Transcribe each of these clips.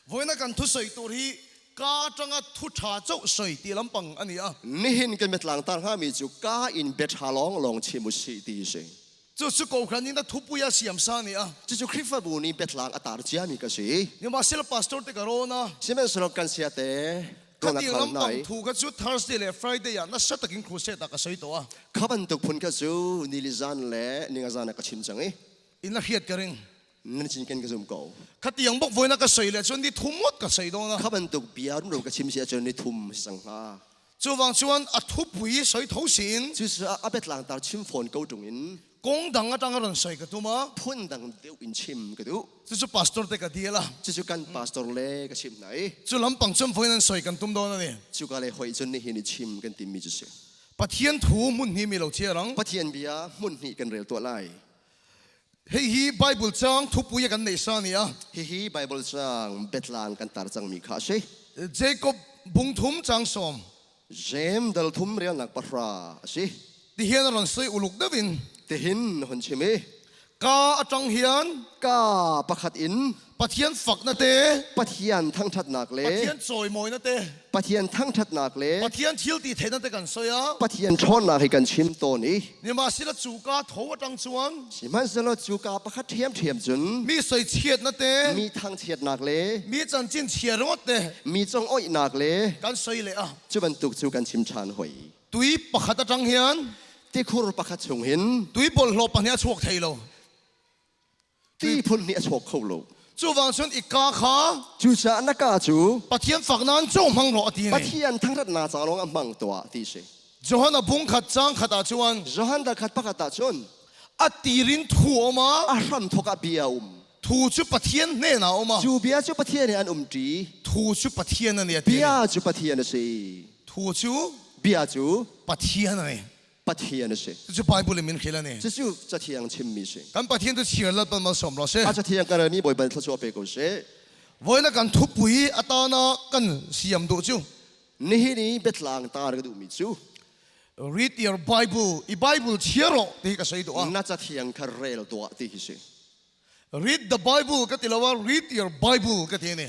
Voina kan thu soi tur hi ka tanga thu tha chau soi ti lampang ani a. Nihin kan biatlang tar hngami cu ka in bia ṭha lawnglawng chim u sih ti si. Cu cu kohhran in a thupui a siam sa ni a. Cucu Khrihfabu nih biatlang a tar ciami ka si. Nimahsela pastor te ka rawn a. Sihmanhsehlaw kan sia te rawn a Khatiang khal lampang nai. thu kha cu Thursday le Friday ah nasa takin crusade ah ka soi tawh a. Kha bantuk phun kha cu nili zan le ninga zan ah ka chim cang i. In a hriat ka ring. Nan cinken ka zum ko. Khatiang bok voina ka soi le cun ni thum ngawt ka soi dawn a. Kha bantuk bia rumro ka chim si ahcun ni thum si cang hnga. Cuvang chuan a thupui soi tho siin. Cucaah a biatlang tar chim fawn ko ṭung in. Kong dang atang a ron soi ka tum a. Phun dang deuh in chim ka duh. Cucu pastor te ka deal a. Cucu kan pastor le ka chim hna i. Cu lampang cun voin an soi kan tum dawn ani. Cuka le hoi cun nihin i chim kan timmi cu si. Pathian thu hmun hnih mi lo chiarang. Pathian bia hmun hnih kan rel tuah lai. Hihi Bible caang thupui a kan neih sa ni a. Hihi Bible caang biatlang kan tar cangmi kha a si. Jacob bungthum caang sawm. Jem dal thum rialnak pahra a si. Tihian a ron soi uluk deuh in. Tihin hun chim i. Ka atang hian. Ka pakhat in. Pathian fakna te. Pathian thangṭhatnak le. Pathian cawimawina te. Pathian thangṭhatnak le. Pathian thil ti theihna te kan soi a. Pathian ṭhawnnak hi kan chim tawn i. Nimahsela cu ka tho atang chuan. Sihmanhsehlaw cu ka pakhat ṭhiamṭhiam cun. Mi soichiatna te. Mi thangchiatnak le. Mi chanchin chia ringawt te. Mi congoihnak le. Kan soi leh a. Cu bantuk cu kan chim ṭhan hoi. Tui pakhat atang hian. Tikhur pakhat chung hin. Tui bawlhhlawh pahnih a chuak thei lo. Ti phun nih a chuak kho lo. Cuvang cun i ka kha. Cucaah na ka cu. Pathian fak nan cu hmang rawh a ti ne. Pathian thangṭhatnak ca lawng ah hmang tuah ti si. Johan a bung khat cang khat ah cun. Johan dal khat pakhat ah cun. A tirin thu um a. A hram thawk ah bia um. Thu cu Pathian hnen ah um a. Cu bia cu Pathian he an um ṭi. Thu cu Pathian a ni a ti. Bia cu Pathian a si. Thu cu. Bia cu. Pathian a ni. Pathian a si. Cucu Bible in min hril a ni. Cucu Cathiang chimmi si. Kan Pathian tu chir lat ban malsawm rawh seh. A Cathiang kan relmi Bawipa thluachuah pe ko seh. Voina kan thupui atana kan siam duh cu. Nihin i biatlang tar ka duhmi cu. Read your Bible. I Bible chir rawh ti ka soi duh. Na Cathiang kha rel tuah ti hi si. Read the Bible ka ti lo ah read your Bible ka ti ni.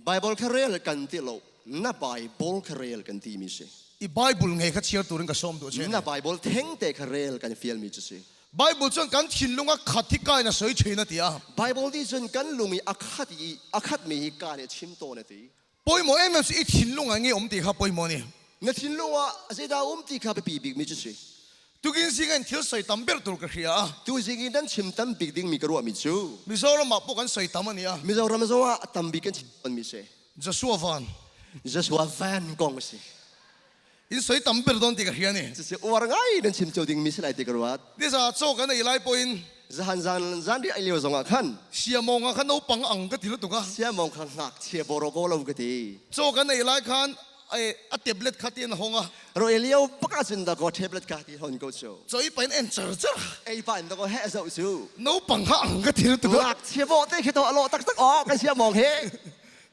Bible kha rel kan ti lo. Na Bible kha rel kan ti mi si. I Bible ngei kha chhiar turin ka sawm duh che. Na Bible theng te kha rel kan fial mi cu si. Bible cun kan thinlung a khat hi ka in a soi thin a ti a. Bible nih cun kan lung i a khat i a khat mi hi ka nih a chim tawn a ti. Pawimawh em em si i thinlung ah nge um ti kha pawimawh ni. Na thinlung ah zeidah um ti kha biapi bik mi cu si. Tukin zing in thil soi tam ber tur ka hria a. Tu zing in nan chim tam bik ding mi ka ruah mi cu. Mizoram ah pawh kan soi tam ani a. Mizoram zong ah tam bik kan chim tawn mi si. Joshua Van. Joshua Van kong si. In soi tam ber don ti ka hria ni. Cucu uar ngai nan chim cio ding mi si lai ti ka ruat. Nisa chaw kan ei lai pawhin Zahan zan zan ri ai lio zong ah khan siamong ah khan naupang ang ka ti lutuk a. Siamong kha ngakchia boro ko lo ka ti. Chaw kan ei lai khan a tablet kha ti an hong a. Ro elio baka cun da ko tablet ka ti hon ko chu. Chaw i pain en char char. Ei pa in da ko he zo chu. Naupang kha ang ka ti lutuk a. Ngakchia bo te khi to alo tak tak o kan siamong he.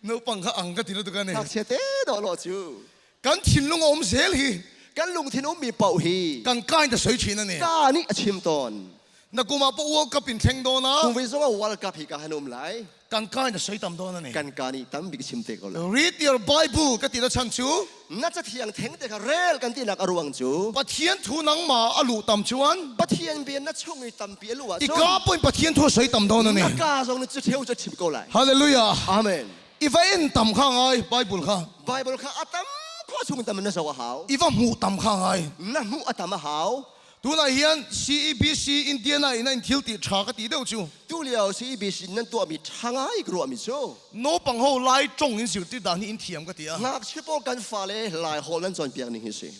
Naupang kha ang ka ti lutuk a ni. Ngakchia te do lo chu. Kan thinlung a um zel hi. Kan lungthin ummi paoh hi. Kan ka in ta soi thin ani. Ka nih a chim tawn. Na kum ah pa World Cup in thleng dawn a. Kum voi zong ah World Cup hi ka han um lai. Kan ka in ta soi tam dawn ani. Kan ka nih tam bik chim te ko lai. Read your Bible ka ti na chan cu. Na cathiang theng te kha rel kan tinak a ruang cu. Pathian thu nangmah a luh tam chuan. Pathian bia na chung i tampi a luh ahcun. I ka point Pathian thu soi tam dawn ani. Na ka zong nih cu theu cu chim ko lai. Hallelujah. Amen. I va en tam kha ngai Bible kha. Bible kha a tam khua chung tam na zoh a hau. I va hmuh tam kha ngai. Na hmuh a tam a hau. Tunah hian CEBC Indiana in in thil ti tha ka ti deuh chu. Tu lio CEBC nan tuahmi tha ngai ka ruahmi cu. Naupang ho lai tong in zir ti dan hi in thiam ka ti a. Ngakchia pawl kan fale lai hol nan cawnpiak ning hi si.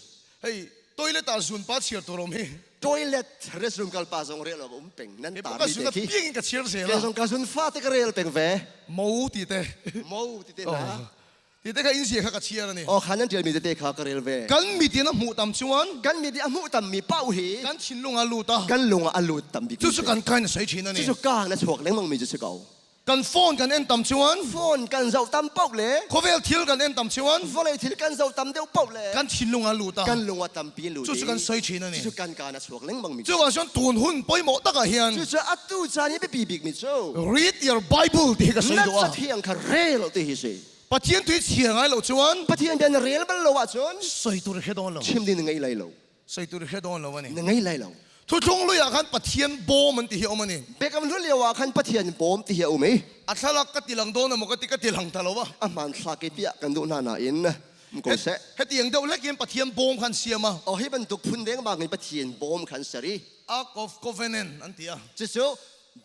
Hei toilet ah zun pa chiar tur om hi. Toilet restroom kal pa zong rel awk um peng nan tar mi te khi. Piang in ka chiar zel. Ke zong ka zun fa te ka rel peng ve. Mo ti te. Mo ti te na. Ti te kha in zia kha ka chiar ani. Oh khan nan tial mi te kha ka rel ve. Kan mit in a hmuh tam chuan. Kan mit i a hmuh tam mi pau hi. Kan thinlung a lut a. Kan lung a lut tam bik. Cu cu kan kain soi thin ani. Cu cu ka na chuak lengmang mi cu si ko. Kan phone kan en tam chuan. Phone kan zoh tam paoh le. Khawvel thil kan en tam chuan. Vawlei thil kan zoh tam deuh paoh le. Kan thinlung a lut a. Kan lung a tampi lut. Cucu kan soi thin ani. Cucu kan kaan a chuak lengmang mi. Cu ah cun tun hun poimawh tak ah hian. Cucu atu caan hi biapi bik mi cu. Read your Bible ti hi ka soi Na duh a. cathiang kha rel ti hi si. Pathian tu hi chia ngai lo chuan. Pathian bia na rel bal lo ahcun. Soi tur hre dawn lo. Chim ding na ngei lai lo. Soi tur hre dawn lo ani. Na ngei lai lo. Thuthlung lui ah khan Pathian bawm an ti hi a um ani. Biakam hlun lio ah khan Pathian bawm ti hi a um i. A thlalak ka ti lang dawn emaw ka ti ka ti lang ta lo a. A hmanthlak i piah kan duh hna nain um ko seh. Hetiang deuh hlek in Pathian bawm khan siam a. Oh hi bantuk phun dengmang in Pathian bawm khan ser i. Ark of Covenant an ti a. Cucu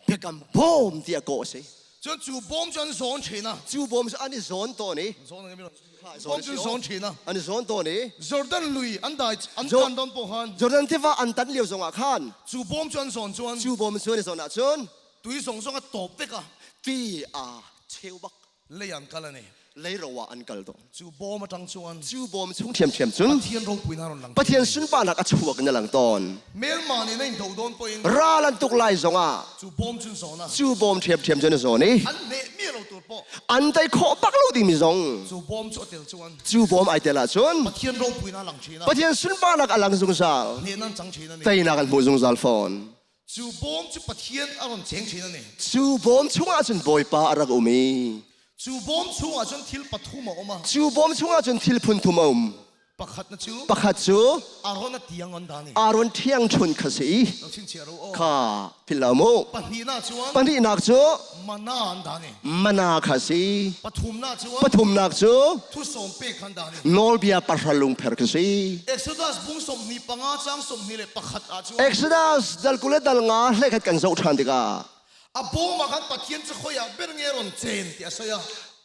biakam bawm ti a kawh a si. Cun cu bawm cu an zawn ṭhin a. Cu bawm cu an i zawn tawn i. Zawn an Bawm cu zawn ṭhin a. An i zawn tawn i. Jordan lui an dai an tan dawn pawh khan. Jordan tiva an tan lio zongah khan. Cu bawm cu an zawn cun. Cu bawm cu an i zawn ahcun. Tui zong zong a tawp vek a. Ti aa cheu bak. Lei an kal ani. Leiro ah an kal tawn. Cu bawm atang chuan. Cu bawm chung ṭhiamṭhiam cun. Pathian ropuina ron lang. Pathian sunparnak a chuak in a lang tawn. Melma nih na in do dawn pawhin. Ral an tuk lai zongah. Cu bawm cun zawn a. Cu bawm ṭhiamṭhiam cun a zawn i. An neh mi lo tur pawh. An tei khawh bak lo dingmi zong. Cu bawm cu a tel chuan. Cu bawm ai tel ahcun. Pathian ropuina lang ṭhin a. Pathian sunparnak a lang zungzal. Hneh nan cang ṭhin ani. Teinak an hmuh zungzal fawn. Cu bawm cu Pathian a ron cheng ṭhin ani. Cu bawm chungah cun Bawipa a rak um i. Cu bawm chungah cun thil pathum a um a. Cu bawm chungah cun thil phun thum a um. Pakhat na cu. Pakhat cu. Aaron a tiang on dan i. Aaron thiang chun kha si. Lo chingchiah ro aw. Kha philh lo mu. Pahnihnak cuan. Pahnihnak cu. Mana an dan i. Mana kha si. Pathumnak cu. Pathumnak cu. Thusawm pek khan dan i. Nawlbia pahra lungpher kha si. Exodus bung 25 cang 21 ah cun. Exodus dal 20 le dal 5 hlei khat kan zoh ṭhan tikah. A bawm ah khan Pathian cu khoi ah ber nge ron cen ti a soi a.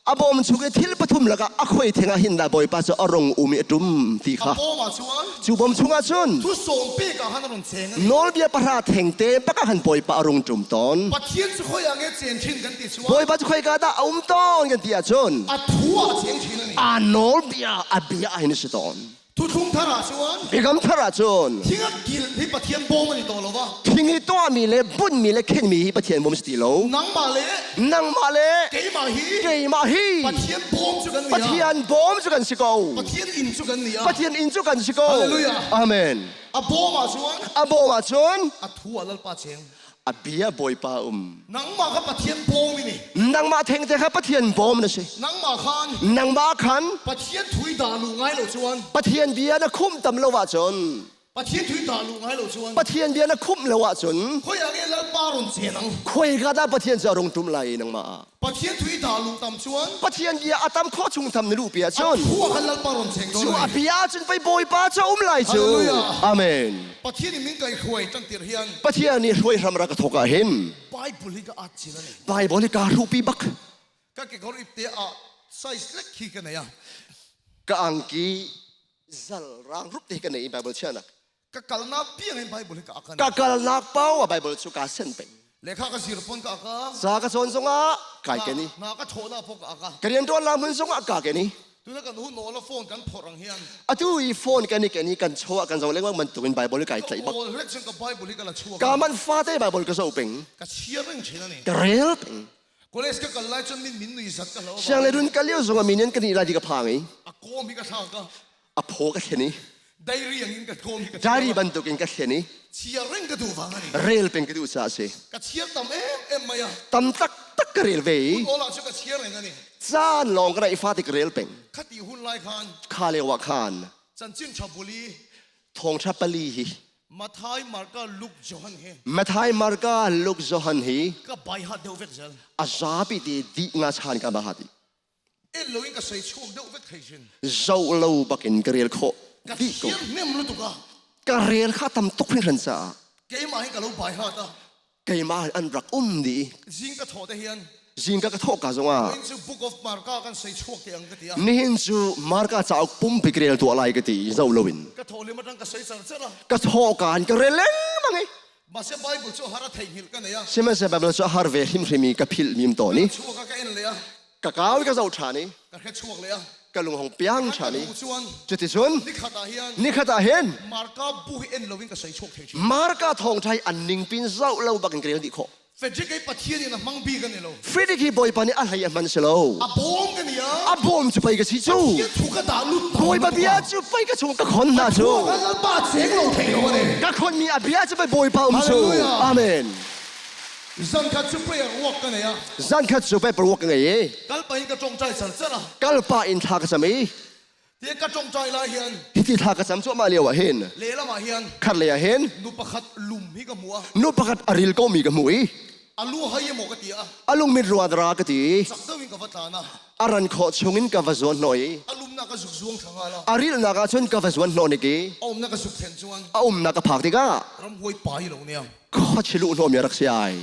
A bawm chung i thil pathum lakah a khoi theng ah hin dah Bawipa cu a rung um i a ṭum ti kha. A bawm ah cun. Cu bawm chungah cun. Thu sawm pek ah khan a run cheng. Nawlbia pahra thengte bak ah khan Bawipa a rung ṭum tawn. Pathian cu khoi ah nge cen ṭhin kan ti chuan. Bawipa cu khoika dah a um tawn kan ti ahcun. A thu ah cheng ṭhin ani. A nawlbia a bia ah hin a si tawn. Thuthlung thar ah cun Biakam thar ah cun thing a kil hi Pathian bawm an i to lo va. Thing i tuahmi le bunhmi le khenmi hi Pathian bawm si ti lo. Nangmah le nangmah le keimah hi keimah hi Pathian bawm cu kan ni a. Pathian bawm cu kan si ko. Pathian inn cu kan ni a. Pathian inn cu kan si ko. Hallelujah. Amen. A bawm ah cun a bawm ah cun a thu ah Lalpa cheng. A bia Bawipa um. Nangmah kha Pathian bawm ini. Nangmah thengte kha Pathian bawm na si. Nangmah khan. Nangmah khan. Pathian thui dah lu ngai lo chuan. Pathian bia na khum tam lo ahcun. Pathian thui dah lu ngai lo chuan. Pathian bia na khumh lo ahcun. Khoi ah nge Lalpa run chen ang. Khoi ka dah Pathian cu a rung tum lai nangmah. Pathian thui dah lu tam chuan. Pathian bia a tam khawh chung tam na luh pi ahcun. A thu ah khan Lalpa run cheng Cu a bia ahcun pei Bawipa cu a um lai cu. Hallelujah. Amen. Pathian in min kai hruai tan tir hian. Pathian nih hruai hram rak ka thawk ah hin. Bible hi ka at chin ani. Bible hi ka hruhpi bak. Ka kekawr ipte ah size lek khi ka nei a. Ka angki zal rang rup te ka nei Bible chianak. Ka kalnak piang in Bible hi ka akan. Ka kalnak pau a Bible cu ka sen peng. Lekha ka zir pon ka aka. Sa ka cawn zongah kai ke ni. Na ka thawhna pawh ka aka. Ka rian tuan la hmun zongah ka ke ni. Tuna kan hun nola phone kan phor ang hian. Atu i phone kan i ken i kan chaw kan zo lengmang bantukin Bible kai tlaih bak. Ka hlek ka Bible hi ka la chuak. Ka man fate Bible ka zo peng. Ka chiar reng thin ani. Ka rel peng. College ka kal lai cun min min nui zat ka lo. Siang le run kal lio zong ah min kan i lai di ka phang i. A kom hi ka thla ka. A phaw ka thlen i. Diary ang in ka kom hi ka. Diary bantukin ka thlen i. Chiar reng ka duh wang ani. Rel peng ka duh ca si. Ka chiar tam em em mai a. Tam tak tak ka rel ve i. Hun ola chu ka chiar reng ani. Caan lawng ka raih fate ka rel peng. Khati hun lai khan. Kha leo ah khan. Chanchin tha buli. Thawngtha pali hi. Mathai, Marka, Luke, Johan hi. Mathai, Marka, Luke, Johan hi. Ka bai hat deuh vek zel. A zapi ti di nga chan ka ba hati. En lo in ka sei chuak deuh vek thei sin. Zo lo bakin ka rel kho. Ka thiam nem lu tuka. Ka rel kha tam tuk hring hran sa. Keimah hin ka lo bai hat a. Keimah an rak um di. Zing ka tho te hian. Zing ka ka thawh ka zongah. Nihin cu Book of Marka kan sei chuak te ang ka ti a. Nihin cu Marka cauk pumpi ka rel tuah lai ka ti zo loin. Ka thawh lim atang ka sei char char a. Ka thawh kaan ka rel lengmang i. Mase Bible cu har a theihngilh ka nei a. Sihmanhsehlaw Bible cu har ve hrimhrim i ka philh mim tawn i. Chuak ka en le a. Ka kau i ka zoh ṭhan i. Ka hre chuak le a. Ka lung hong piang ṭhan i. Cuticun nikhat ah hin nikhat ah hin Marka bu hi en loin ka sei chuak thei Marka thawngṭha hi an ningpin zoh lo bakin ka rel dih khawh. Frederick ei Pathian in a hmang bik an lo. Frederick hi Bawipa nih a hlei a hman si lo. A bawm ka ni a. A bawm cu pei ka si cu. Pathian thu ka dah lut Bawipa bia cu pei ka chung ka khon hna cu. Kan lalpa cheng lo thei lo ane. Ka khonmi a bia cu pei Bawipa um cu. Amen. Zan khat cu prayer walk ka nei a. Zan khat cu prayer walk ka ngei i. Kal pa in ka tongtai char char a. Kal pa in thla ka cam i. Tiang ka tongtai lai hian. Hiti thla ka cam cuahmah lio ah hin. Lehlam ah hin. Khat lei ah hin. Nu pakhat lum hi ka hmu a. Nu pakhat a ril ko mi ka hmu i. A lu hai emaw ka ti a. A lungmit ruadra ka ti. Chak deuh in ka va tlan a. A ran khawh chung in ka va zuan hnawh i. A lumnak ka zuk zuang thla ngal a. A rilnak ah cun ka va zuan hnawh nik i. A umnak ka zuk thlen chuan. A umnak ka phak tikah. Ramhuai pa hi lo nia. Khuachilu hnawh mi a rak si ai.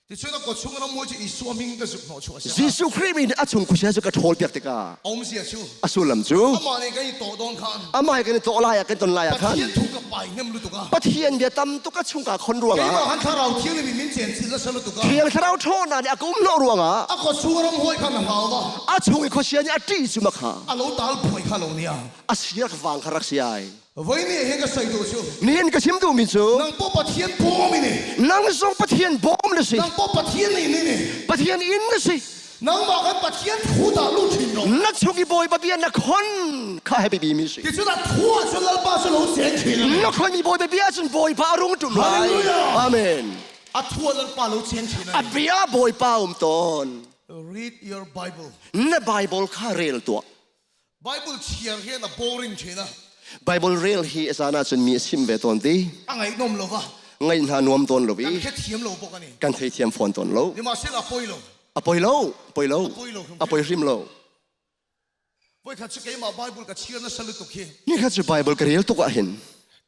Tichuan a kawchung ramhuai cu Isua min ka zuk hnawh chuah a si. Jesuh Khrih min a chung khuachia cu ka ṭhawl piak tikah A umzia cu a sullam cu amah nih kan i tawh dawn khan amah he kan i tawh lai ah kan ton lai ah khan Pathian thu ka pai hnem lutuk a. Pathian bia tam tuk a chung ka khon ruangah Keimah han thlarau thianghlim in min cen chin nasa lutuk a. Thiang Thlarau ṭhawnnak nih a ka um hnawh ruangah A kawchung ramhuai khan a hlau va. a chung i khuachia nih a ṭih cu ma kha A lo tal phuai kha lo nia. a siak vang kha rak si ai. Voi nih hin ka soi duh cu. Nihin ka chim duhmi cu Nang po Pathian bawm ini. Nang zong Pathian bawm na si. Nang po Pathian inn ini. Pathian inn na si. Nangmah kan Pathian thu dah lu thin ro. Na chung i Bawipa bia na khon kha happy bi mi si. Ti cu na thu ah cun Lalpa cu lo cheng thin. Na khon mi Bawipa bia cun Bawipa a rung tum lai. Hallelujah. Amen. A thu ah Lalpa lo cheng thin. A bia Bawipa um tawn. Read your Bible. Na Bible kha rel tuah. Bible chhiar hian a boring thin a. Bible rel hi a caan ahcun mi a chim ve tawn ti. A ngaihnawm lo va. Ngaih hna nuam tawn lo i. Kan hrethiam lo bawk ani. Kan theithiam fawn tawn lo. Sihmanhsehlaw a poi lo. A poi lo, poi lo. A poi hrim lo. Voi khat cu keimah Bible ka chhiar nasa lutuk hi. Ni khat cu Bible ka rel tuk ah hin.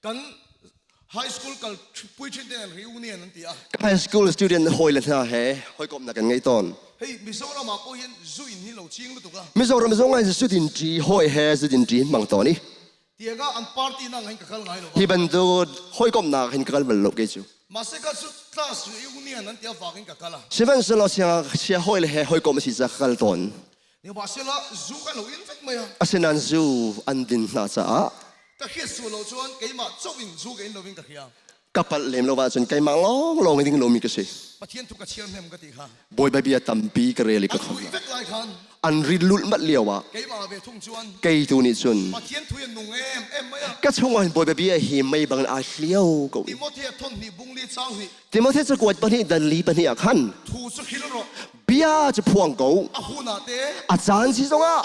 Kan high school kal pui thin ten reunion an ti a. High school student hawi le hna he hawikomhnak kan ngei tawn. Hei Mizoram ah pawh hin zu in hi lo ching lutuk a. Mizoram zong ah zu din ṭi hawi he zu din ṭi in hmang tawn i. Tianga an party nang hin ka kal ngai lo. Hi bantuk hawikomhnak hin ka kal bal lo kei cu. Mase ka cu class reunion an tia vak in ka kal a. Sihmanhsehlaw sia hawi le he hawikom si ca ka kal tawn. Nimahsela zu kan lo in vek mai a. Asinain zu an din hna caah Ka hriat sual lo cun keimah cawh in zu ka in loin ka hria. Ka palh lem lo ahcun keimah lawnglawng in ding lomi ka si. Pathian thu ka chiar hnem ka ti kha. Bawipa bia tampi ka rel i ka kham. vek lai khan. An rit lulhmalh lio ah keimah ve thung chuan kei tu nih cun Pathian thu in nung em em mai a. Ka chungah hin Bawipa bia hi mei bang aa hlio ko. Timothy thon hnih bung li chang hnih. Timothy cakuat pahnih dan li pahnih ah khan thu cu khil rawh. Bia cu phuang ko. A hun ah te. A caan si zongah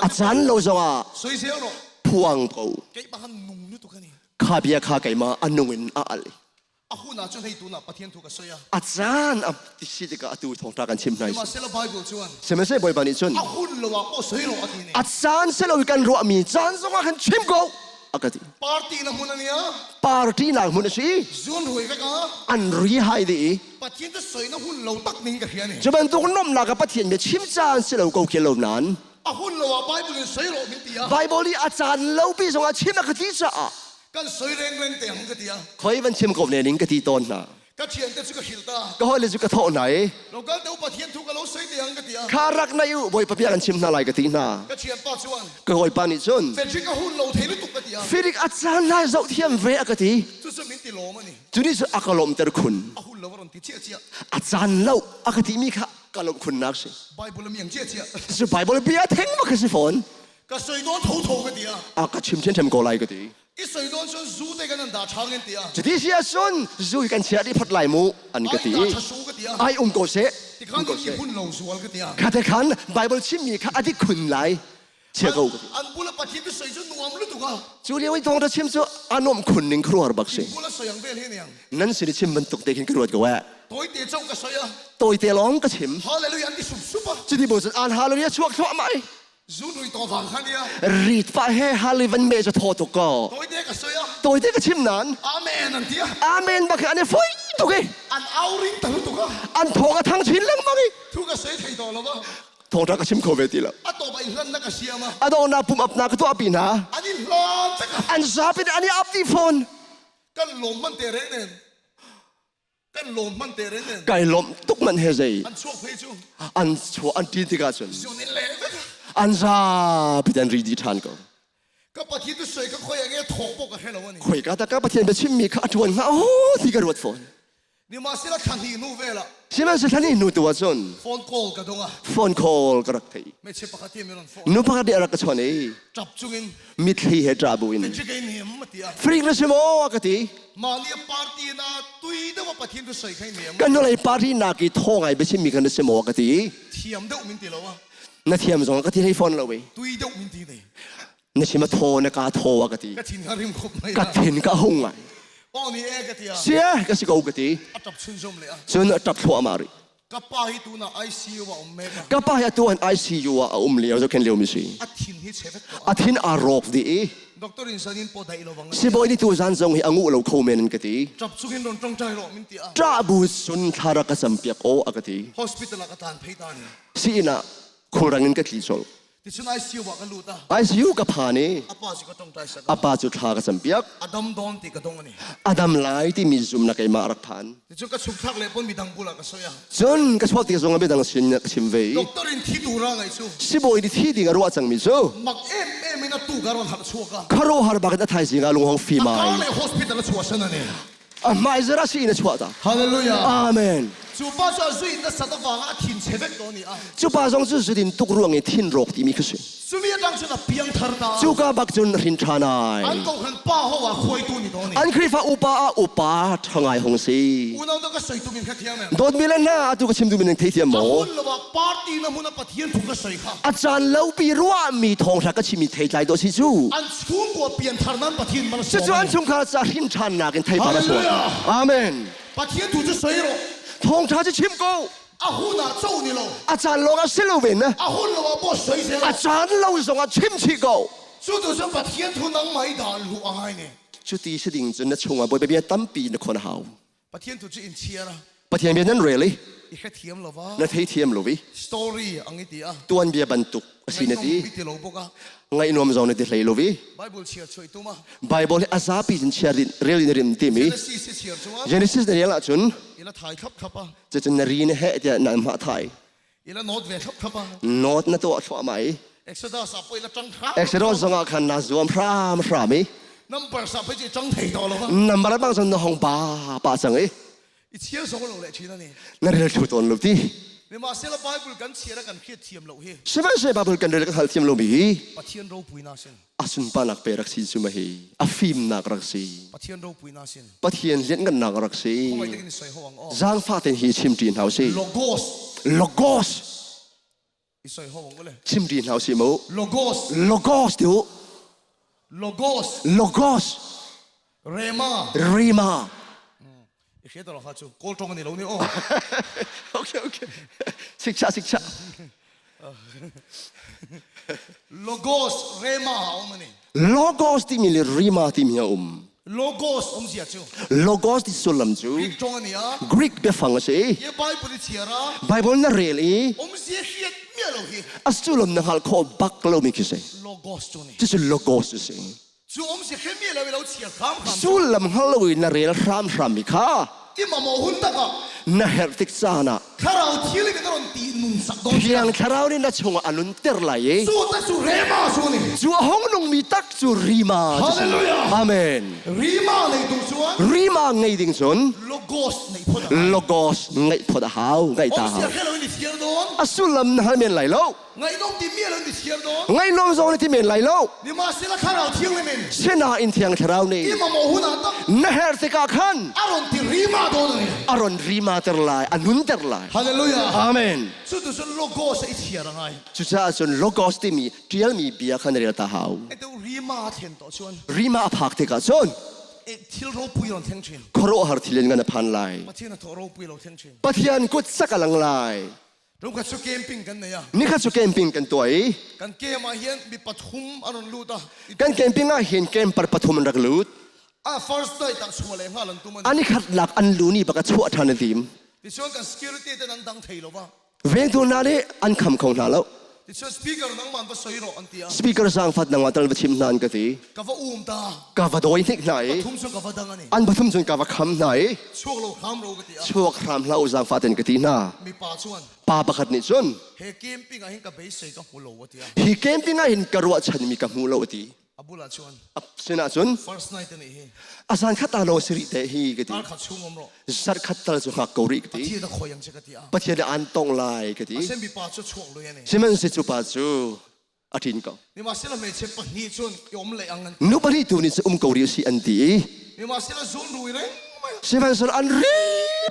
a caan lo zongah soisel rawh. Phuang ko. Keimah han nung nu tu ka ni. Kha bia kha keimah a nung in a al. A hun ah cun hei tu na Pathian thu ka soi a. A caan a ti si tikah atu thawngṭha kan chim hna. Sihmanhsehlaw Bible chuan. Sihmanhsehlaw Bawipa nih cun a hun lo ah pawh soi rawh a ti ni. A caan si lo kan ruahmi caan zongah khan chim ko a ka ti. Party na hmun ania. Party nak hmun a si. Zun rui vek a. An ri hai dih i. Pathian te soi na hun lo tak ning ka hria ni. Cu bantuk nomnak a Pathian bia chim caan si lo ko khi lo nan. A hun lo ah Bible in soi rawh min ti a. Bible i a caan lo pi zongah chim a ka ti caah. Kan soi reng reng te hang ka ti a. Khoi van chim ko ne ning ka ti tawn hna. Ka thian te cu ka hil ta. Ka hoi le cu ka thawh hna i. Local te Pathian thu ka lo soi te hang ka ti a. Kha rak na u Bawipa bia kan chim hna lai ka ti hna. Ka thian pa chuan. Ka hawipa nih cun. Frederick a hun lo thei lutuk ka ti a. Frederick a caan lai zoh thiam ve a ka ti. Cu cu min ti lawm ani. Cu nih cun a ka lawmter khun. A hun lo a ron ti chia chia. A caan lo a ka timi kha ka lawmh khunnak si. Bible mi ang chia chia. Cu Bible bia theng ma ka si fawn. Ka soi dawn tho tho ka ti a. A ka chim ṭhiamṭhiam ko lai ka ti. I soi dawn cun zu te kan an dah ṭhang in ti a. Cuti si ahcun zu hi kan chia dih phot lai mu an ka ti. Ai dah ṭha su ka ti a. Ai um ko seh. Tikhan Um ko seh. i hun lo zual ka ti a. Kha te khan Bible chimmi kha a dik khun lai. Chia ko ka ti. An bula Pathian tu soi cu nuam lutuk a. Cu lio i thawngṭha chim cu a nuamh khun ning khuaruahhar bak si. Bula soi ang vel hi niang. Nan sin i chim bantuk te khin ka ruat ko eh. Toite chau ka soi a. Tawite lawng ka chim. Hallelujah an ti sup sup a. Cuti bu cun an hallelujah chuak thluahmah i. Zun rui to vang khan ia. Rit pa he hali van me cu thaw tuk ko. Toite ka soi a. Toite ka chim nan. Amen an ti a. Amen bak an i foi tuk i. An au ring ta tuk a. An thawng a thang chin lengmang i. Thu ka soi thei to lo ba. Thawngṭha ka chim kho ve ti lo. A to ba i hlan na ka siam a. A dawhnak pum ap na ka tuah pi hna. An i hlan tak a. An zapin an i ap ti fawn. Kan lawm man te reng nen. Kan lawm man te reng nen. Kai lawm tuk man he zei. An chuak phei cu. An chuah an ṭin tikah cun. Zun in le vek. An zapi an ri dih ṭhan ko. Ka Pathian tu soi ka khoi ange thawk pawh ka hre lo ani. Khoi ka ta ka Pathian biachimmi kha a ṭuan hnga oh ti ka ruat fawn. Nimahsela thla hnih hnu velah Sihmanhsehlaw thla hnih hnu tu ahcun phone call ka dong a. Phone call ka rak thei. Hmeichhe pakhat hi mi rawn phone. Nu pakhat nih a rak ka chawnh i ṭap chungin mitthli he ṭah bu in Frederick ei niam a ti a. Frik na si maw a ka ti. Mah nih a party na tui deuh a Pathian tu soi khai niam. Kan nulei party nak i thaw ngai biachim mi kan na si maw a ka ti. Thiam deuh min ti lo a. Na thiam zong a ka ti hlei fawn lo i. Tui deuh min ti nei. Na chim a thaw na ka thaw a ka ti. Ka thin ka rim khop mai. Ka thin ka hung ngai. Aw ni e ka ti a. Sia ka si ko ka ti. A ṭap chun zom le a. Cun a ṭap thluahmah rih. Ka pa hi tuna ICU ah um mek a. Ka pa hi atu an ICU ah a um lio zohkhen lio mi si. A thin hi chevek to. A thin a rawk dih i. Doctor in sanin po dai lo bang. Sibawi ni tu zan zong hi a ngu lo kho men ka ti. Ṭap chungin ron ṭongṭai ro min ti a. Ṭah bu sun thlara ka cam piak o a ka ti. Hospital ah ka tan phei ta ni. Si ina khulrang in ka tli chol. Ticun ICU ah ka lut a. ICU ka phan i A pa cu ka ṭongṭai sak. A pa cu thla ka campiak. A dam dawn ti ka dong ani. A dam lai timi zumnak keimah rak phan. Ticun ka chungthlak le pon midang bulah ka soi a. Cun ka chuak tik zong ah midang sin ka chim ve i. Doctor in thi tur a ngai cu. Sibawi nih thi ding a ruah cangmi cu. Mak em em in a tu ka ron harh chuak a. Khuaruahhar bak in a thaizing ah lunghong fim ai. A ai. le hospital a chuah san ani. A hmaizarh ah si in a chuah ta. Hallelujah. Amen. Cu pa cu a zui na sat avang ah a thin chhe vek to ni a. Cu pa zong cu zudin tuk ruang i thin rawk timi khi si. Cumi atang cun a piang thar ta. Cu ka bak cun hrin ṭhan ai. An ko khan pa ho ah khuaitu ni to ni. An Khrihfa upa ah upa ṭha ngai hong si. Unau to ka soi tu min kha thiam em. Dawtmi le hna atu ka chim duhmi ning thei thiam maw? A hun lo ah party na hmun a Pathian thu ka soi kha. A caan lopi ruahmi thawngṭha ka chimmi theitlai dawh si cu. An chungkua pianthar nan Pathian mal sawm. Cucu an chungkhar ca hrin ṭhannak in theipar a chuak. Amen. Pathian thu cu soi rawh. Thawngṭha cu chim ko. A hun ah co ni lo. A caan lawng ah si lo ven na. A hun lo ah bo soi zel. A caan lo zong ah chim chih ko. Cu tu cu Pathian thu nangmah i dah lu a ngai ne. Cuti si ding cun na chungah Bawipa bia tampi na khon a hau. Pathian tu cu in chiar a. Pathian bia nan rel i. I hrethiam lo va. Na theithiam lo i. Story ang i ti a. Tuanbia bantuk a si na ti. Ti lo bawk a. Ngaihnuam zong na ti hlei lo i. Bible chiar chuai tum a. Bible hi a zapi in chiar din rel in rim ti mi. Genesis i chiar chunga. Genesis na rel ahcun. Ila thai thlap thlap a. Cucun na ri na he tiah na mah thai. Ila not ve thlap thlap a. Not na tuah thluahmah i. Exodus ah poi la tang hram. Exodus zongah khan na zuam hram hram i. Number sa pei ci tang thei to lo. Number bang cun na hong ba pa cang i. I chiar zong lo le chin ani. Na rel thu tawn lo ti. Sihmanhsehlaw Bible kan chiar kan hriat thiam lo hi. Sihmanhsehlaw Bible kan rel kan hal thiam lo mi hi. Pathian ropuina sin. A sunparnak pe rak si cu ma hi. A fimnak rak si. Pathian ropuina sin. Pathian lianhngannak rak si. Zaangfah ten hi chim ṭi hna usih. Logos. Logos. I soi ho ang ule. Chim ṭi hna usih mu. Logos. Logos ti u. Logos. Logos. Rema. Rema. I hriat lo kha chu kawl tong ani lo ni o. Okay okay. Sikcha sikcha. Logos Rema a um ani. Logos timi le Rema timi a um. Logos um zia cu. Logos ti sullam cu Greek tong ani a. Greek biafang a si. Ye Bible i chiar a. Bible na rel i um zia hriat mia lo hi. A sullam na hngal khawh bak lo mi khi si. Logos cu ni. Cucu Logos a si. Cu um si hrim mi lo i lo chiar hram hram. Sullam hngal lo in na rel hram hram mi kha. I mamaw hun takah. Na herh tik caan ah. Thlarau thil in na ron ti nun sak dawn. Thiang thlarau nih na chungah a nunter lai i. Cu ta cu rema cu ni. Cu a hong nungmi tak cu rima. Hallelujah. Amen. Rima nei tu chuan. Rima ngei ding cun. Logos nei phot a Logos ngaih phot a hau. Ngaih ta hau. hau. Om sia thiar dawn. A sullam na hal men lai lo. Ngaihnawm ti mi lo ni thiar dawn. Ngaihnawm zong na ti men lai lo. Nimahsela thlarau thianghlim in. Sinain thiang thlarau nih. I mamaw hun ah tak. Na herh tikah khan. A ron ti rima dawn ani. A ron rima ter lai, a nun ter lai. Hallelujah. Amen. Cu tu cun logos i thiar a ngai. Cucaah cun logos timi ṭialmi bia khan rel ta hau. Ete rima a thlen to chuan. Rima a phak tikah cun. Thil ropui ron thleng ṭhin. Khuaruahhar thil in ngan a phan lai. Pathian a thaw ropui lo thleng ṭhin. Pathian kut sak a lang lai. Rungkhat cu camping kan nei a. Nikhat cu camping kan tuah i kan camp ah hin mi pathum an ron lut a. Kan camping ah hin camper pathum an rak lut. A first night ah chuah le hngal an tum ani. Ani khat lak an lu ni bak a chuah ṭhan an tim. Tichuan kan security ten an dang thei lo va. Vengtu hna nih an kham kho hna lo. Tichuan speaker nangman va soi rawh an ti a. Speaker zaangfat nangmah tal va chim hna an ka ti. Ka va um ta. Ka va dawi hnik hna i. Pathum cun ka va dang ani. An pathum cun ka va kham hna i. Chuak lo hram ro ka ti a. Chuak hram hlah u zaangfah ten ka ti hna. Mipa chuan. Pa pakhat nih cun. He camping ah hin ka beisei ka hmu lo a ti a. Hi camping ah hin ka ruahchanmi ka hmu lo a ti. A bulah chuan. Sinah cun First night ani hi. A zan khat ta lo si rih te hi ka ti. Kar khat chung om ro. Zar khat tal cu hngak ko rih ka ti. Pathian a khoi ang che ka ti a. Pathian an tong lai ka ti. Asen mi pa cu chuak lui ani. Sihmanhsehlaw cu pa cu a ṭin ko. Nimahsela hmeichhe pahnih cun i um leh ang an Nu pahnih tu nih cu um ko rih si an ti i. Nimahsela zun rui reng mai. Sihmanhsehlaw an ri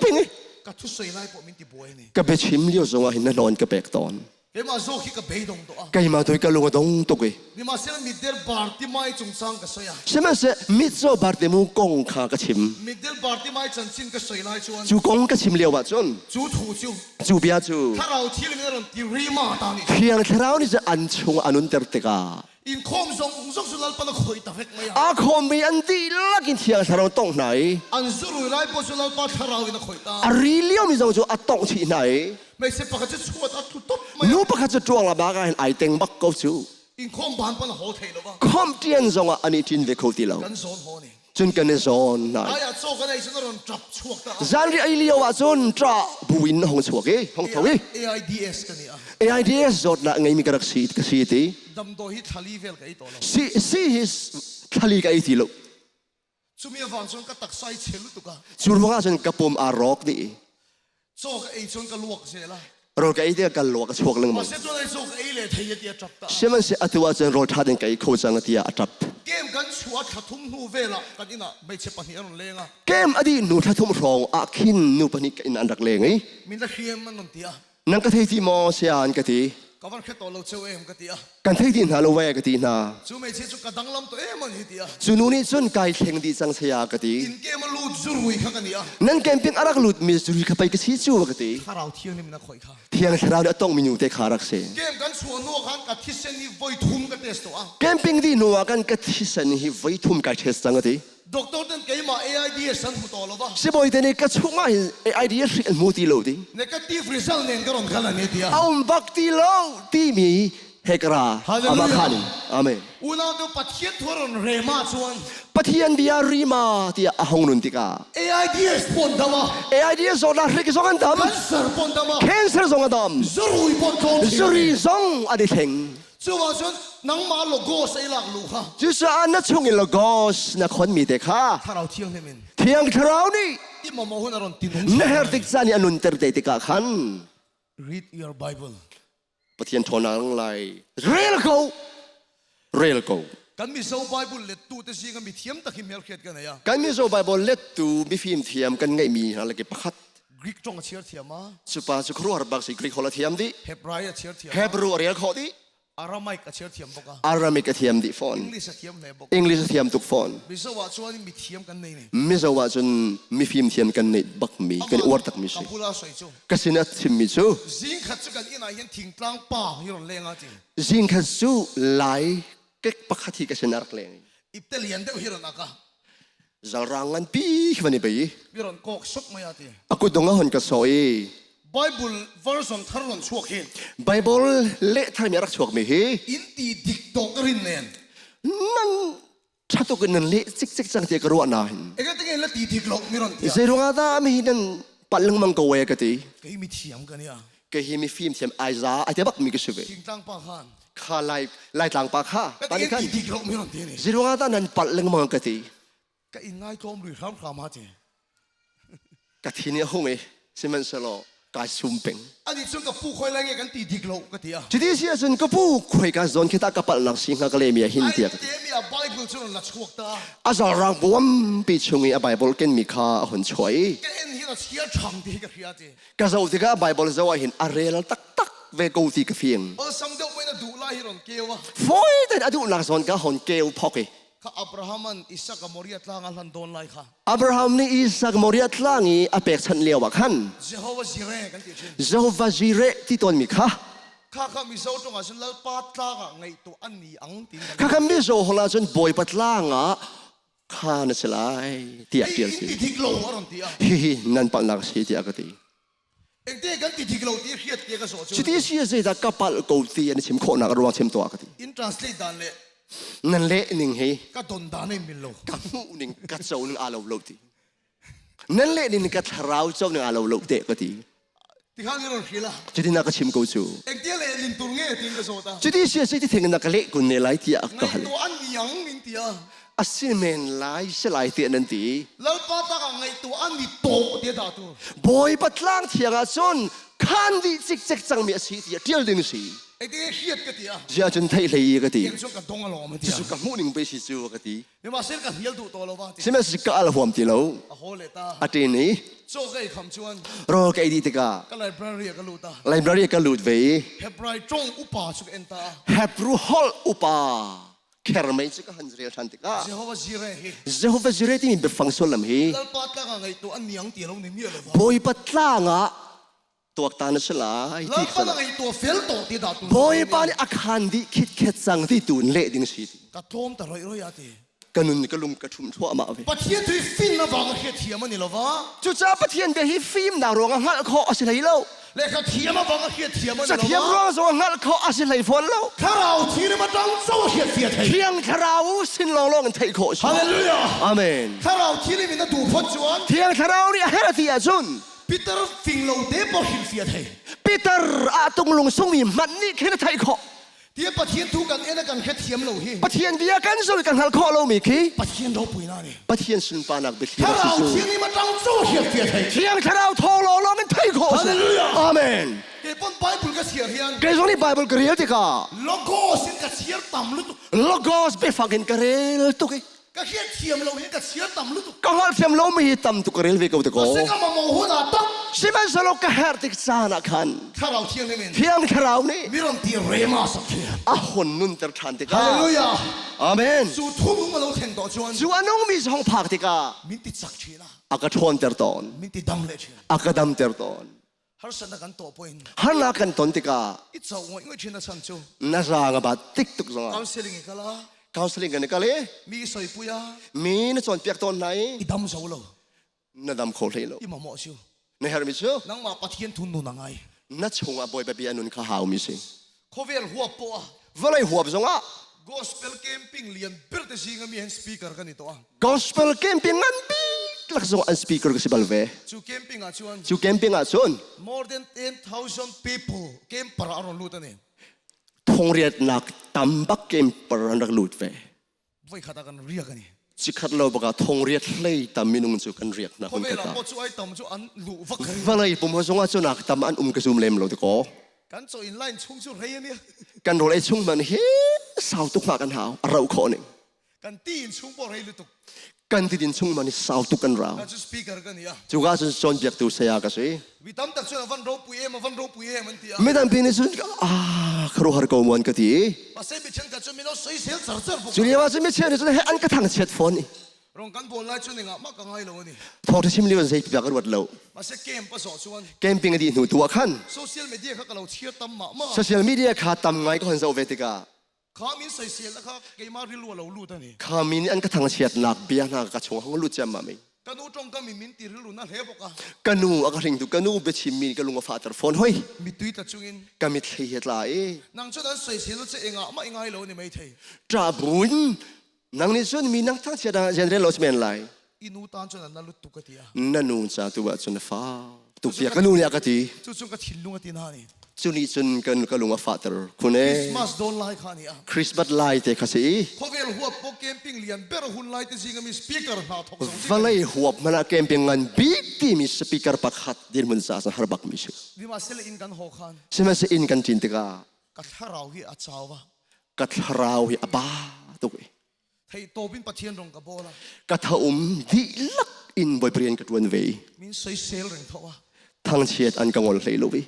ping i. Ka thu soi lai pawh min ti buai ni. Ka biachim lio zongah hin na nawn ka pek tawn. Keimah zawk hi ka beidong tuah. Keimah tu hi ka lung a dong tuk i. Nimahsela mitdel Bartimai chungchang ka soi a. Sihmanhseh mitzaw Bartimu kong kha ka chim. Mitdel Bartimai chanchin ka soi lai chuan. Cu kong ka chim lio ah cun. Cu thu cu. Cu bia cu. Thlarau thil in a ron ti rima ta nih. Thiang Thlarau nih cun an chung a nunter tikah. Inkhawm zong zong cu Lalpa na khoi ta vek mai a. A khawmmi an dihlak in Thiang Thlarau tongh hna i. An zurui lai paoh cu Lalpa Thlarau in a khoi ta. A ri liomi zong cu a tongh chih hna i. Hmeichhe pakhat cu chuat a tlu top mai. Nu pakhat cu ṭuang la bak ah hin ai teng bak ko cu. Inkhawm ban pan ho thei lo va. Khom ṭian zong ah an i ṭin ve kho ti lo. Kan zawn ho ni. Cun kan i zawn hna. Ai ah chaw kan ei cun a ron ṭap chuak ta. Zanriah ei lio ah cun ṭah buin a hung chuak i hung tho i. AIDS kan i a. AIDS zawtnak ngeimi ka rak si ka si ti. Damdawi hi thlali vel ka ei to lo. Si si hi thlali ka ei ti lo. Cumi avang cun ka taksa i chel lutuk a. Cu ruangah cun ka pum aa rawk dih. Chaw ka ei cun ka luak zel a. Rawl ka ei tikah ka luak a chuak lengmang. Mahse cun ei chaw ka ei le thei ti a ṭap ta. Sihmanhsehlaw atu ah cun rawl ṭha tein ka ei kho cang tiah a ṭap. Kem kan chuah thla thum hnu vel ah kan inn ah hmeichhe pahnih an rawn leng a. Kem a dih hnu thla thum hrawng ah khin nu pahnih ka inn an rak leng i. Min la hriam an rawn ti a. Nang ka thei ti maw saya an ka ti. Ka van hre to lo cheu em ka ti a. Kan thei ti hna lo ve ka ti hna. Cu meiche cu ka danglam to em an hi ti a. Cu nu nih cun kai thleng dih cang saya ka ti. In kem a lut zurui kha ka ni a. Nan camping a rak lut mi zurui kha pei ka si cu ka ti. Thlarau thiang nih na khoi kha. Thiang thlarau nih a tong mi nu te kha rak si. Kem kan chuah nu khan ka thisen hi voi thum ka test to a. Camping di nu ah kan ka thisen hi voi thum kai test cang a ti. Doctor ten keimah AIDS an hmu to lo va. Sibawi te nih ka chungah hin AIDS hri an hmu ti lo ti. Negative result nen ka ron kal ani tia. A um bak ti lo timi he ka ra. Ama khan in. Amen. Unau tu Pathian thu ron rema chuan. Pathian bia rima tiah a hong nun tikah. AIDS pon dama. AIDS zawtnak hrik zong an dam. Cancer pon dama. Cancer zong a dam. Zurui pon tlawm. Zuri zong an i thleng. Cuah cun nangmah logos ei lak lu kha. Cucaah na chung in logos na khonmi te kha. Thlarau Thianghlim in. Thiang Thlarau nih. Ti maw hun a ron tinung. Na her tik caan i a nunter te tikah khan. Read your Bible. Pathian ṭhawnnak lai rel ko. Rel ko. Kan Mizo Bible lettu te zing mi thiam tak hi hmelhriat kan nei a. Kan Mizo Bible lettu mifim thiam kan ngeihmi hna laki pakhat. Greek ṭong a chir thiam a. Cu pa cu khuaruahhar bak si Greek holh a thiam dih. Hebrai a chir thiam. Hebrew a rel khawh dih. Aramaic a chir thiam bawk a. Aramaic a thiam dih fawn. English a thiam hle bawk. English a thiam tuk fawn. Mizo ah chuan mi thiam kan nei ni. Mizo ah cun mifim thiam kan nei bak mi kan uar tak mi si. Ka bula soi cu. Ka sin a chim mi cu. Zing khat cu kan inn ah hin thingtlang pa hi ron leng a ti. Zing khat cu lai kek pakhat hi ka sin a rak leng. Ipte lian deuh hi ron aka. Zalrang nganpi khi van i bei. Mi ron kok sok mai a ti. A kut dong a hon ka so i. Bible version thar ron chuak hi. Bible leh thar mi a rak chuak mi hi. In ti dik tok rin nen. Nan thatuk in nan leh cik cik cang ti ka ruah na hin. Ega tinge la ti dik lo mi ron ti. Zei ruangah dah mi hi nan palh lengmang ko we ka ti. Kei mi thiam ka nia. Kei hi mi fim thiam ai za ai te bak mi ka si ve. Thingtlang pa khan. Kha lai laitlang pa kha. Pa ni khan. Ti dik lo mi ron ti ni. Zei ruangah dah nan palh lengmang ka ti. Ka in ngai tlawm rui hram hram ha ti. Ka thin i a hung i sihmanhsehlaw kai sum peng. Ani cun ka pu khoi lai nge kan ti dik lo ka ti a. Cuti si ahcun ka pu khoi ka zawn khi ta ka palh nak si hnga ka le mi a hin tiah. Ai te mi a Bible cu la chuak ta. A zarang buampi chung i a Bible ken mi kha a hun chuah i. Ka en hin a chia ṭhang ti ka hria ti. Ka zoh tikah Bible zoh ah hin a rel taktak ve ko ti ka fiang. Awlsam deuh in a duh lai hi ron keu a. Fawi tein a duhnak zawn ka hon keu phok i. Kha Abraham an Isak a Moriah tlang a hlan dawn lai kha. Abraham nih Isak Moriah tlang i a pekchanh lio ah khan Jehovah Jireh kan ti thin. Jehovah Jireh ti tawnmi kha Kha kha Mizo tong ah cun Lalpa tlang ah ngaihtuah an ni ang tin kan Kha kha Mizo holh ah cun Bawipa tlang ah kha na si lai tiah tial si. Ti dik lo a ron ti a. Hihi nan palhnak si tiah ka ti. Engte kan ti dik lo ti hriat ti ka so cu. Cuti si zeidah ka palh ko ti an chim khawhnak ruang chim tuah ka ti. In translate dan le nan leh ning hi ka don dan ei mil lo. Ka hmuh ning ka co ning aa lo lo ti. Nan leh ning ka thlarau co ning aa lo lo te ka ti. Tikhan i rawn hril a. Cutin a ka chim ko cu. Engtia le lin tur nge tin ka zawt a. Cuti si a si ti theng na ka leh kun ne lai tiah ka hal. Ngaihtuah an niang in ti a. A si men lai si lai tiah nan ti. Lalpa tak ah ngaihtuah an ni tawh tiah dah tu. Bawipa tlang thiang ah cun khan dih cikcek cangmi a si tiah ṭial ding si. Engtin hriat ka ti a. Zia cun theih hlei i ka ti. Tiang cun ka dong alawm a ti a. Cucu ka hmuh ning pe si cu ka ti. Sihmanhsehlaw ka hnial duh taw lo va ti. Sihmanhsehlaw ka al huam ti lo. A haw le ta. A ṭin i. Caw ka ei kham chuan. Rawl ka ei dih tikah. Ka library ah ka lut a. Library ah ka lut ve i. Hebrai ṭong upa cu ka en ta. Hebrew holh upa khermei cu ka han rel ṭhan tikah. Jehovah Jireh hi. Jehovah Jireh timi biafang sullam hi. Lalpa tlang ah ngaihtuah an niang ti lo ni mi lo va. Bawipa tlang ah tuaktan a si lai ti Lalpa na ngaihtuah fel tawh ti dah tu Bawipa nih a khan dih khitkhet cang ti tu in leh ding si ti ka tlawm ta roi roi a ti ka nun ka lung ka ṭhum thluahmah ve Pathian tu hi fin avang a hriat thiam ani lova cucaah Pathian bia hi fimnak ruang ah hngalh khawh a si hlei lo lehkha thiam avang a hriat thiam ani Cathiam lova ruang zong ah hngalh khawh a si hlei fawn lo Thlarau thirim atang cho hriat fia thei Thiang Thlarau sin lawnglawng in theih khawh a si Hallelujah Amen Thlarau thirim in a duh phot chuan Thiang Thlarau nih a herh ti ahcun Peter fing lo te pawh hrilhfiah thei. Peter ah tunglung sungmi hmanh nih khin a theih khawh. Tiah Pathian thu kan en a kan hrethiam lo hi. Pathian bia kan zul kan hngalh khawh lomi khi. Pathian ropuina nih. Pathian sunparnak biathli Thlarau Thianghlim atang cu hriatfiah thei. Thiang Thlarau thawng lawnglawng in theih khawh. Hallelujah. Amen. Kei pon Bible ka chhiar hian. Kei zong nih Bible ka rel tikah. Logos in ka chhiar tam lutuk. Logos biafang in ka rel tuk i. Ka hriatthiam lo hi ka chhiar tam lutuk. Ka hngalhthiam lo mi hi tam tuk ka rel ve ko te ko. Ka ka mamawh hun ah tak. Sihmanhsehlaw ka herh tik caan ah khan Thlarau Thianghlim in Thiang Thlarau nih mi ron ti rema sak khi. A hon nunter ṭhan tikah. Hallelujah. Amen. Cu thumung a lo thleng tawh chuan. Cu a nungmi zong phak tikah min ti cak ṭhin a. A ka ṭhawnter tawn. Min ti dam le ṭhin. A ka damter tawn. Harsatnak kan tawh poin. Harnak kan ton tikah i cho ngoi ngoi thin a chan cu. Na rang a bat tik tuk zongah. Counseling i kala. Counseling kan i kal i. Mi soi puya. Mi na cawnpiak tawn hna i. I dam zo lo. Na dam kho hlei lo. I mamawh siu. Na hermi cu. Nangmah Pathian thun nun a ngai. Na chungah Bawipa bia nun kha hau mi si. Khawvel huap po ah. Vawlei huap zongah. Gospel camping lian ber te zinga mi hen speaker kan i to a. Gospel camping ngan bik lak zong an speaker ka si bal ve. Cu camping ah cun. Cu camping ah cun. More than 10,000 people camper ah ron lut ani. Thongriatnak tam bak camper an rak lut ve. Voi khat ah kan riak ani. Cikhat lo baka thongriat hlei tam minung cu kan riak na hun kata. Khawvel ah cu ai tam cu an lu vak. Vawlei pum zong ah cun ak tam an um ka zum lem lo ti ko. Kan chaw in line chung cu rei ani. Kan rawl ei chung man hi sau tuk ma kan hau. A rau khawh ning. Kan ti in chung pawh rei lutuk. Kan ti din chung man i sau tuk kan rau. Ka cu speaker kan ia. Cu ka cun cawnpiaktu saya ka si. Mi tam tak cun van ropui em van ropui em an ti a. Mi tampi nih cun ah khuaruahhar ko muan ka ti. Pasai mi chen ka cu mino soisel char char buk. Cu lio ah cun mi cheu nih cun he an ka thang chiat fawn i. Rong kan bawl lai cu ningah mah ka ngai lo ani. Thawng chim lio zei pipa ka ruat lo. Mase camp a zawh chuan. Camping a dih hnu tu ah khan. Social media kha ka lo chhiar tam mah mah. Social media kha tam ngai ka hon zoh ve tikah. Kha min soisel kha keimah rilru a lo lut ani. Kha min an ka thangchiatnak bia hna ka chung hong lut ciammam i. Ka nu tongkam in min ti rilru na hle bawk a. Ka nu a ka hringtu ka nu biachim mi ka lung a fahter fawn hoi. Mitui tla chungin. Ka mitthli he tla i. Nang cun an soisel che engah mah i ngai lo ni maithei. Ṭah buin nang nih cun mi nang thangchiat ah general lo si men lai. I nu tan cun an na lut tuk ka ti a. Na nu ca tu ah cun a fa tuk tiah ka nu nih a ka ti. Cu cun ka thinlung a ti na ni. Cu nih cun kan ka lung a fahter khun e. Christmas dawn lai kha ni a. Christmas lai te kha si. Khawvel huap po camping lian ber hun lai te zing ami speaker hna thok zong Vawlei huap hmanh ah camping ngan bik timi speaker pakhat dirhmun ca har bak mi si. Sihmanhsehlaw inn kan ho khan. Sihmanhsehlaw inn kan ṭin tikah ka thlarau hi a chau va. Ka thlarau hi a ba tuk i. Thei tawp in Pathian rong ka bawl a. Ka thaum dihlak in Bawipa rian ka ṭuan ve i. Min soisel reng tho a. Thangchiat an ka ngol hlei lo i.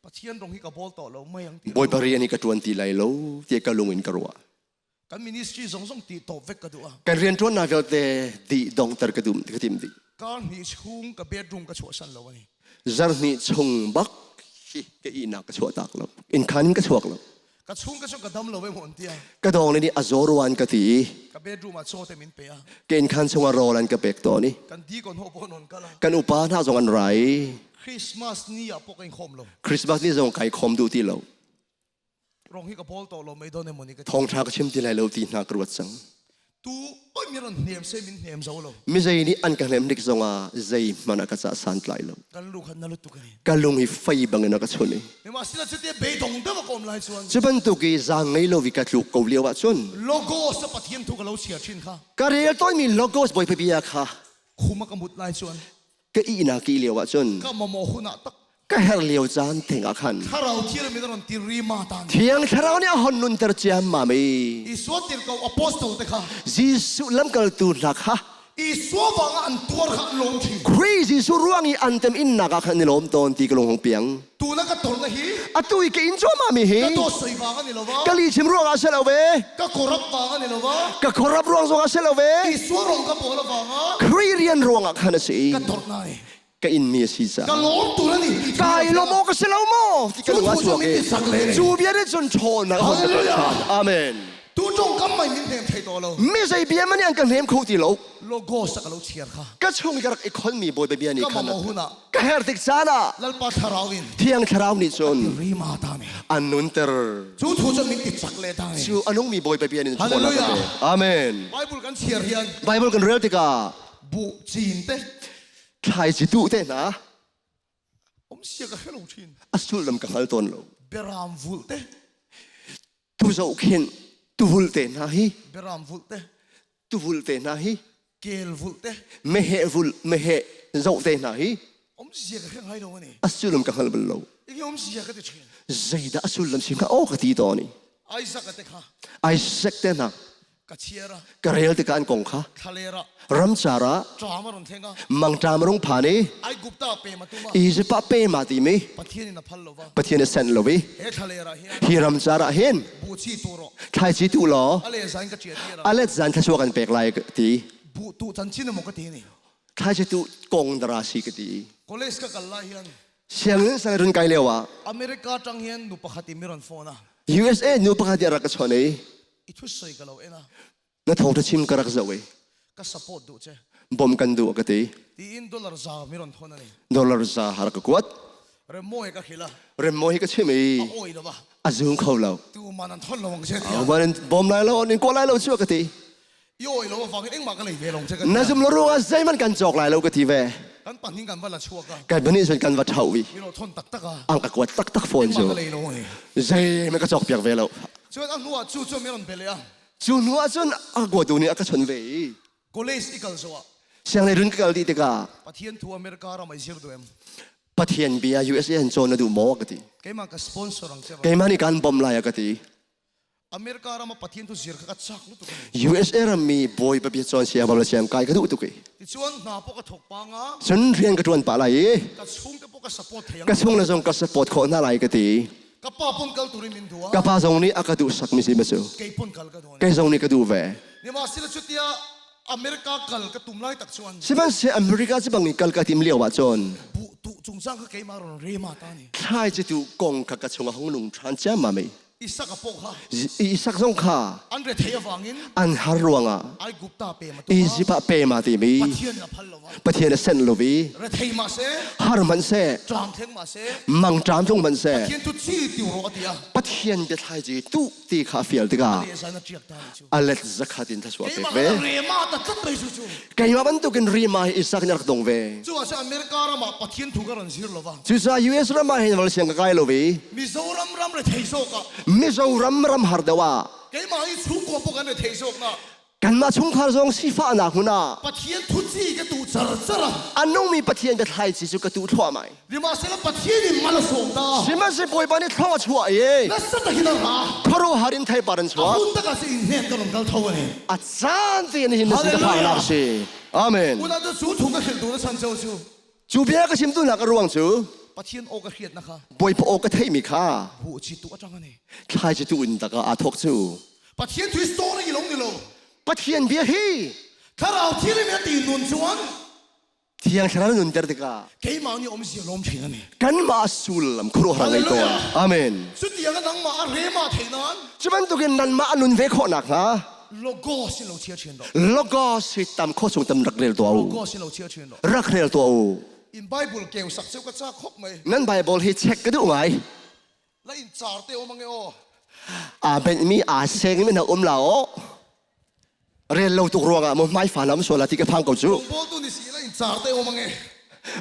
Pathian rong hi ka bawl tawh lo mai ang ti. Bawipa rian hi ka ṭuan ti lai lo tiah ka lung in ka ruah. Kan ministry zong zong ti tawp vek ka duh a. Kan rianṭuannak vialte dih donghter ka dum ka tim dih. Kar hnih chung ka bedroom ka chuahsan lo ani. Zarh hnih chung bak hi ka ihnak ka chuah tak lo. Inn khan in ka chuak lo. Ka chung ka chung ka dam lo ve mon tia. Ka dong le nih a zawruan ka ti i. Ka bedroom ah chaw te min pe a. Ka inn khan chungah rawl an ka pek tawn i. Kan dikon ho pon on kala. Kan upa hna zong an rai. Christmas ni ah pok in khom lo. Christmas ni zong kai khom duh ti lo. Rong hi ka bawl tawh lo mei don emaw ni ka Thawngṭha ka chim ti lai lo ti hna ka ruat cang. Tu oi mi ron hnem se min hnem zo lo. Mi zei nih an ka hnem dik zongah zeihmanh a ka cah santlai lo. Kan lu khan na lut tuk ai. Ka lung hi fei bangin a ka chun i. Sihmanhsehlaw cuti beidong deuh a ka um lai cun. Cu bantuk i zaang ngei lo i ka tluk ko lio ahcun. Logos a Pathian thu ka lo chia ṭhin kha. Ka rel tawnmi Logos Bawipa bia kha. Khum a ka mut lai cun. Ka ihnak i lio ahcun. Ka mawmaw hun ah tak. Ka herh lio caan theng ah khan. Thlarau thiang min a ron ti rima tan. Thiang Thlarau nih a hon nunter ciammam i. Isua tir ko apostol te kha. Jesuh lamkaltu hna kha. Isua vangah an tuar kha an lawm thin. Khrih Jesuh ruang i an tem innak ah khan an i lawm tawn ti ka lung hung piang. Tu na ka torna hi. Atu i ka in cuahmah mi hi. Ka dawt soi vang ani lo va. Ka lihchim ruangah si lo ve. Ka korap vang ani lo va. Ka korap ruang zongah si lo ve. Isua rong ka pawl vangah. Khrih rian ruangah khan a si. Ka torna ni. Ka in mi a si caah. Ka lawm tur ani. Kai lawm awk a si lo maw? Ti ka lung ah chuak i. Cu bia nih cun ṭhawnnak a hon ka Amen. Tu ṭawngkam mai min hnem thei to lo. Mi zei bia man an ka hnem kho ti lo. Logos a ka lo chiar kha. Ka chung i ka rak i khonmi Bawipa bia nih Ka khan mamaw hun ah. ka her tik caan ah Lalpa thlarau in Thiang Thlarau nih cun rima ta ni. an nunter. Cu thu cu min ti chak le ta ni. Cu a nungmi Bawipa bia nih ṭhawnnak a Hallelujah. pe. Amen. Bible kan chiar hian Bible kan rel tikah bu cin te thlaici tuh te hna um sia ka hrelo thin. A sullam ka hngal tawn lo. Beram vul te. Tu zohkhenh tuvul te hna hi. Beram vul te. Tuvul te hna hi. Kel vul te. Meheh vul meheh zoh te hna hi. Um sia ka hreng hai lo ani. A sullam ka hngal bal lo. Igi um sia ka ti thin. Zeidah a sullam si hnga aw ka ti tawn i. Isaac te kha. Isaac te hna. Ka chiara. Ka rel tikah an kong kha. Thlalera. Ramcar ah. Ṭam a run thleng a. Mangṭam a rung phan i. Aigupta pe ma tuma. Egypt ah pe ma timi. Pathian in a phal lo va. Pathian a sent lo i. He thlalera hian. Hi ramcar ah hin. Bu chi tu ro. Thlaici tu law. A le zan ka ṭia ti A let zan thlasua kan pek lai ti. Bu tu chan chin mo ka ti ni. Thlaici tu kong dara si ka ti. College ka kal lai hian. Sianginn sang run kai lio ah. America tang hian nu pakhat i mi ron phone a. USA nu pakhat i rak ka chon i. I thu soi ka lo en a. Na thawngtha chim ka rak zoh i. Ka support duh che. Bom kan duh ka ti. Tiin dollar za mi ron thon ani. Dollar za har ka kuat. Remo ka khila. Remo hi ka chim i. A oi lo ba. A zum kho lo. Tu man an thon lo ang che. Man bom lai lo nin ko lai lo chu ka ti. I oi lo wang eng ma ka lei ve long che ka. Na zum lo ruang ah zeiman kan cawk lai lo ka ti ve. Kan pan hin kan va la chuak a. Kan bani sun kan va thau i. Mi lo thon tak tak a. Ang ka kuat tak tak phone chu. Ka lei lo ni. Zei man ka cawk piak ve lo. Cun a hnu ah cu cu mi ron bele a. Cu hnu ah cun a kuatu nih a ka chon ve i. College i kal zo ah. Sianglei run ka kal dih tikah. Pathian thu America ram ai zir du em. Pathian bia USA an cawn na duh maw ka ti. Keimah ka sponsor ang che. Keimah nih kan bom lai a ka ti. America ram ah Pathian tu zir kha ka chak lu tuk. USA ram mi bawi pa bia cawn siang bam la siang kai ka duh tuk i. Ti chuan hna po ka thok pa nga. Cun rian ka tuan pa lai i. Ka chung te po ka support thei ang. Ka chung le zong ka support khawh hna lai ka ti. Ka pa pon kal turin min duh a. Ka pa zong nih a ka duh sak mi si ma cu. Kei pon kal ka duh. Kei zong nih ka duh ve. Nimahsela cutia America kal ka tum lai tak chuan. Sihmanhsehlaw America cu bang in kal ka tim lio ah cun. Bu tu cungcang kha keimah ron rema ta ni. Thlai ci tu kong kha ka chung a hung nung ṭhan ciammam i. Isak a pawh kha Isak zong kha an rethei avangin an har ruangah Aigupta pem a Egypt ah pem a timi Pathian a phal lo Pathian a senh lo i rethei mah seh har hmanh seh ṭam thleng mah seh mangṭam tlung hmanh seh Pathian tu chi tiu rawh a ti a Pathian biathlai ci tu ti kha a fial tikah le zan a ṭiak ta ni cu a let zakhat in thasuah pek ve rema ta tlat mai cu cu keimah bantukin rima hi Isak nih a rak dong ve cu ah America ram ah Pathian thu ka ron zir lo va cucaah US ram ah hin vol siang ka kai lo vi Mizoram ram re thei zawk ah Mizoram ram har deuh ah keimah hi chungkua pawh kan re thei zawk na Kanmah chungkhar zong sifahnak hmun ah Pathian thuci ka tu char char a a nungmi Pathian biathlai ci cu ka tu thluahmah i Sihmanhsehlaw Pathian in mal a sawm ta. Sihmanhsehlaw Bawipa nih thlong a chuah i nasa takin a ra. Khuaruahhar in theipar an chuah. A hun tak ah si in hnen ka run kal tho ani. A caan te in hin na sin ka phaknak si. Amen. Unau cu cu thu ka hrilh tu na chan ceu cu. Cu bia ka chim tu nak a ruang cu Pathian aw ka hriat na kha. Bawipa aw ka theihmi kha Bu chi tu atang ani. Thlai ci tu in tak ah aa thawk cu. Pathian thu story long ni lo. Pathian bia hi Thlarau thil in a ti nun chuan Thiang Thlarau nunter tikah keimah nih awmzia lawm thin ani. Kanmah sullam khuaruahhar ngei tawn. Amen. Cutiang nangmah a rema thei nan. Cu bantukin nanmah a nun ve khawh nakhnga Logos in lo chia thin ro. Logos hi tam kho chung tam rak rel tuah u. Logos in lo chia thin ro. Rak rel tuah u. In Bible keu sak cheu ka cha khop mai. Nan Bible hi check ka duh ngai. La in char te om ange o. Aa benh mi aa seng mi na um la o. Rel lo tuk ruangah mo hmai fa lam suala ti ka phang ko cu. Bol tu ni si la in char te om ange.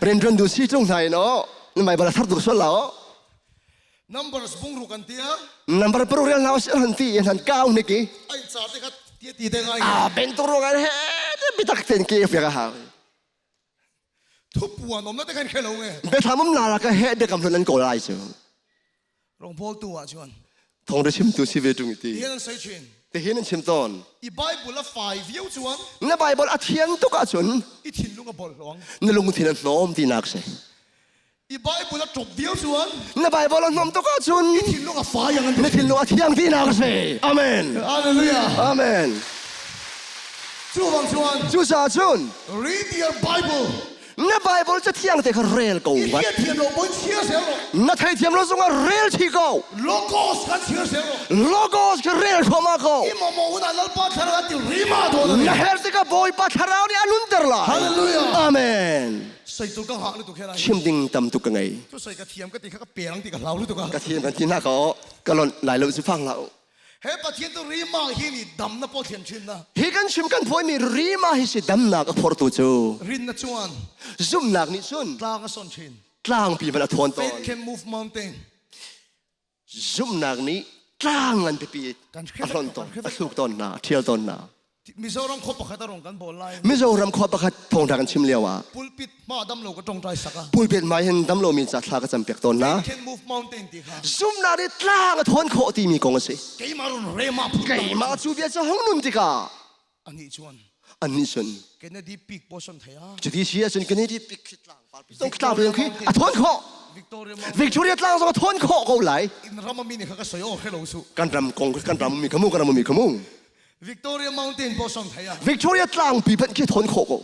Ren ren du si chung hnai no. Na mai bala thar tuk sual lao. Numbers bung ru kan tia. Number paru rel nau si han ti han kau ni ki. Ai char te kha tia ti te ngai. A ben tu ruangah he te bitak ten ke fiak ha. Thu puan om na te khan khelo nge. Biathlam um na la ka he biakam hlun an kawl lai cu. Rongbawl tu ah chuan. Thawng ra chimtu si ve ṭung ti. Hian an soi chin. Ti hin an chim tawn. I Bible a fai viau chuan. Na Bible a thian tuk ahcun. I thinlung a bol hluang. Na lungthin a hnawm tinak si. I Bible a ṭop viau chuan. Na Bible a hnawm tuk ahcun. I thinlung a fai ang an Na thinlung a thiang tinak si. Amen. Hallelujah. Amen. Cu bang chuan. Cucaah cun. Read your Bible. Na Bible cathiang te kha rel ko. I thiam lo pon chia sel ro. Na theithiam lo zongah rel thi ko. Logos kan chia sel ro. Logos ka rel thluahmah ko. I mo mo una lalpa thlarau ti rima do na. Her tikah Bawipa thlarau nih a nunter lai. Hallelujah. Amen. Sei tu ka ha lu tu khelai. Chim ding tam tuk ka ngei. Tu sei ka thiam ka ti kha ka perang ti ka hlau lu tu ka. Ka thiam kan ti na ko ka lon lai lo zu phang lau. He Pathian tu rima hi ni dam na po thiam chin na. Hi kan chim kan phuai mi rima hi si damnak a phortu cu. Rin na chuan. Zumnak nih cun. Tlang a son chin. Tlangpi man a thawn tawn. Faith can move mountain. Zumnak nih tlang ngan pipi a hlon tawn, a thluk tawn hna, a thial tawn hna. Mizoram khua pakhat a rong kan bawl lai. Mizoram khua pakhat thawngtha kan chim lio ah. Pulpit ma dam lo ka tongtai saka. Pulpit ma hin dam lo mi ca thla ka cam piak tawn na. Can move mountain ti kha. Zumnak nih tlang a thawn khawh timi kong a si. Keimah run rema phut. Keimah cu bia cu hong nun tikah. Anih chuan. Anih cun. Kennedy Peak portion thei a. Cuti si ahcun Kennedy Peak khi tlang par tlang pi khi a thawn khawh. Victoria tlang zong a thawn khawh ko lai. In ram mi nih kha ka soi o khelo su. Kan ram kong kan ram mi khamu kan ram mi khamu. Victoria Mountain portion thei a. Victoria tlang pi phanh khi thawn khawh ko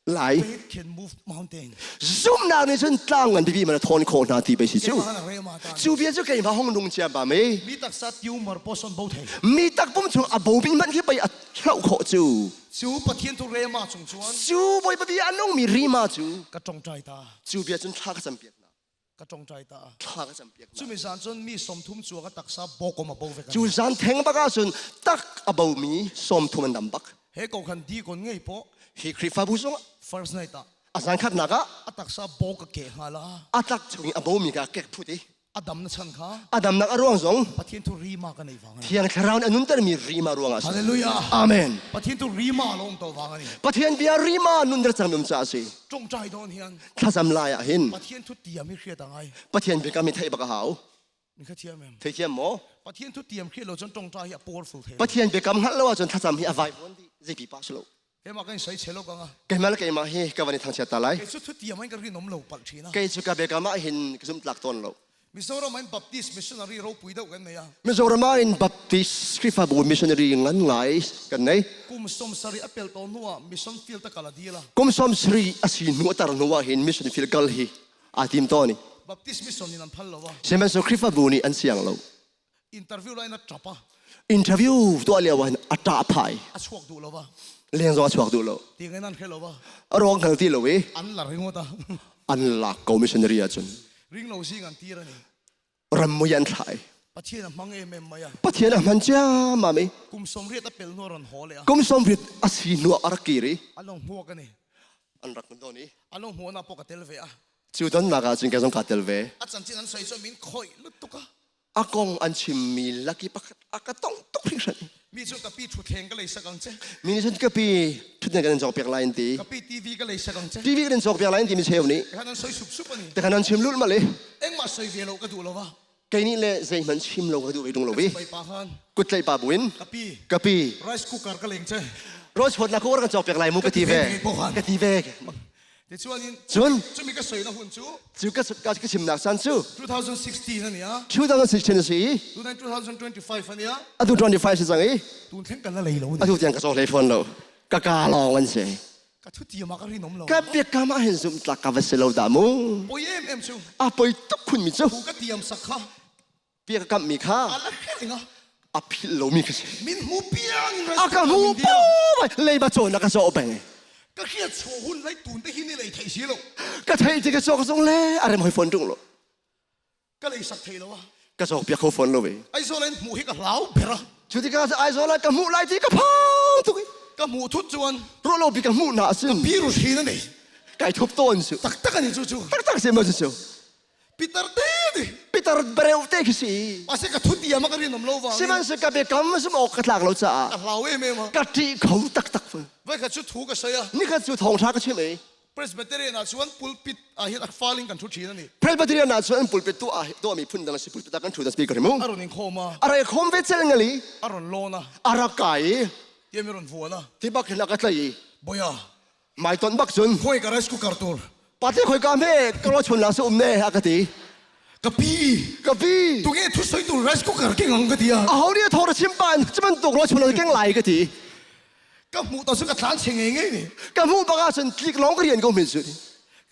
lai. Faith can move mountain. Zumnak nih cun tlang ngan pipi man a thawn khawh hna ti pei si cu. Cu bia cu keimah hong nung cia ba me. Mi taksa tumor portion bo thei. Mi tak pum chung a bo bing man khi pei a hloh khawh cu. Cu Pathian tu rema chung chuan. Cu Bawipa bia a nungmi rima cu. Ka tongtai ta. Cu bia cun thla ka cam piak na. Ka tongtai ta. Thla ka cam piak na. Cu mi zan cun mi 30 cu ka taksa bokom a bo ve. Cu zan theng bak ah cun tak a bo mi 30 an dam bak. He ko khan di kon ngei po. Hi Khrihfabu zong first night ah a zan khatnak ah a taksa bo ka ke hnga la. A tak chung i a bo mi ka kek phut i a dam na chan kha a damnak a ruang zong Pathian tu rima ka nei wang ani Thiang Thlarau nih a nunter mi rima ruangah si Hallelujah Amen Pathian tu rima lawng to wang ani Pathian bia rima nunter cang um ca si tongtai don hian thlacam lai ah hin Pathian thu tiam hi hriat angai Pathian bia mi theih bak a hau mi kha thiam em thei thiam maw Pathian thu tiam khi lo chon tongtai hi a powerful the Pathian biakam hngalh lo ahcun thlacam hi a vai vuan dih zeipi pa si lo Keimah kan sei chelo ka nga. Keimah le keimah hi ka van i thangchiat ta lai. Kei cu thutiam in ka rinom lo palh ṭhin a. Kei cu ka biakam ah hin ka zumhtlak tawn lo. Mizoram in Baptist missionary ropui deuh kan nei a. Mizoram ah in Baptist Khrihfabu missionary ngan ngai kan nei. Kum 70 a pel to hnu ah mission field ta kal a dil a. Kum 70 a si hnu a tar hnu ah hin mission field kal hi aa tim tawn i. Baptist mission in an phal lo a. Sihmanhsehlaw Khrihfabu nih an siang lo. Interview lai na ṭap a. Interview tuah lio ah hin a ṭah phai. A chuak duh lo va. Leng zong a chuak duh lo. Ti ngai nan hre lo va. A ruang hngal ti lo i. An la ringawt a. An lak ko missionary ahcun. Ring lo zing an tir ani. Ram mui an thlai. Pathian a hmang em em mai a. Pathian a hman ciammam i. Kum 80 a pel hnu ron haw le a. Kum 80 a si hnu a rak kir i. An long hmuak ani. An rak don i. An long hmuak na pawh ka tel ve a. Cu donnak ah cun ka zong kaa tel ve. A cancin an soi cu min khoi lutuk a. A kong an chimmi laki pakhat a ka tong tuk hringhran. Mi cu ka pi ṭhuthleng ka lei sak ang che. Mi nih cun ka pi ṭhuthleng kan in cawk piak lai an ti. Ka pi TV ka lei sak ang che. TV kan in cawk piak lai an ti mi cheu nih. Khan an soi sup sup ani. Te khan an chim lul male. Engmah soi ve lo ka duh lo va. Kei nih le zeihmanh chim lo ka duh ve tung lo vi. Pa khan. Kut tlaih pa buin. Ka pi. Ka pi. Rice cooker ka leng che. Rose hot na cooker kan cawk piak lai mu ka ti ve. Ka ti ve. Cun cumi ka soi na hun cu cu ka ka chimnak caan cu 2016 ani a 2016 a si i 2025 ani a atu 25 si cang i tun thleng kan la lei lo atu tiang ka cawk hlei fawn lo ka ka lawng an si ka thu tiam ah ka rin om lo ka biakam ah hin zum tlak ka va si lo dah mu poi em em cu a poi tuk khun mi cu thu ka tiam sak kha bia ka kamh mi kha a la kher nga a philh lomi ka si min hmu piang in a ka hmu po leiba cawn na ka caw peng ka hriat chaw hun lai tun te hi ni lei thei si lo ka thei ti ka cawk zong le a rem hoi phone tung lo ka lei sak thei lo a ka cawk piak kho phone lo ve Aizawl in hmuh hi ka hlau bera cu tikah Aizawl ah ka hmuh lai ti ka phang tuk i. Ka hmuh thut chuan. Ruah lo bi ka hmuh na sin. Pi ru thin ani. Kai thup tawn su. Tak tak ani chu chu. Tak tak se ma chu chu. Peter te ni. Peter bereu te khi si. Ase ka thu tiam ka rin om lo wa. Sihmanhsehlaw ka biakam sum awk ka tlak lo caah. Ka hlau em em a. Ka ṭih kho taktak. Voi khat cu thu ka sei a. Nikhat cu thawngṭha ka chim ei. Presbyterian ah chuan pulpit ah hian a falin kan thu ṭhin a ni. Presbyterian ah chuan pulpit tu ah tuahmi phun dang a si pulpit ah kan ṭhu da speaker mu. A ron in khawm a. A re khawm ve cel ngali. A ron lawn a. A rak kai i. Tiam i ron vuan a. Ti bak hin a ka tlai i. Boya. Mai ton bak cun. Khoi ka rice cooker tur. Pate khoi ka me ka ro chun la su um ne a ka ti. Ka pi. Ka pi. Tunge thu soi tur rice cooker keng ang ka ti a. A ho ni thor chim pan chiman tuk ro chun la keng lai ka ti. Ka hmuh ta su ka tlan che ngei ngei ni. Ka hmuh bak ah cun tlik lawng ka rian ko min su.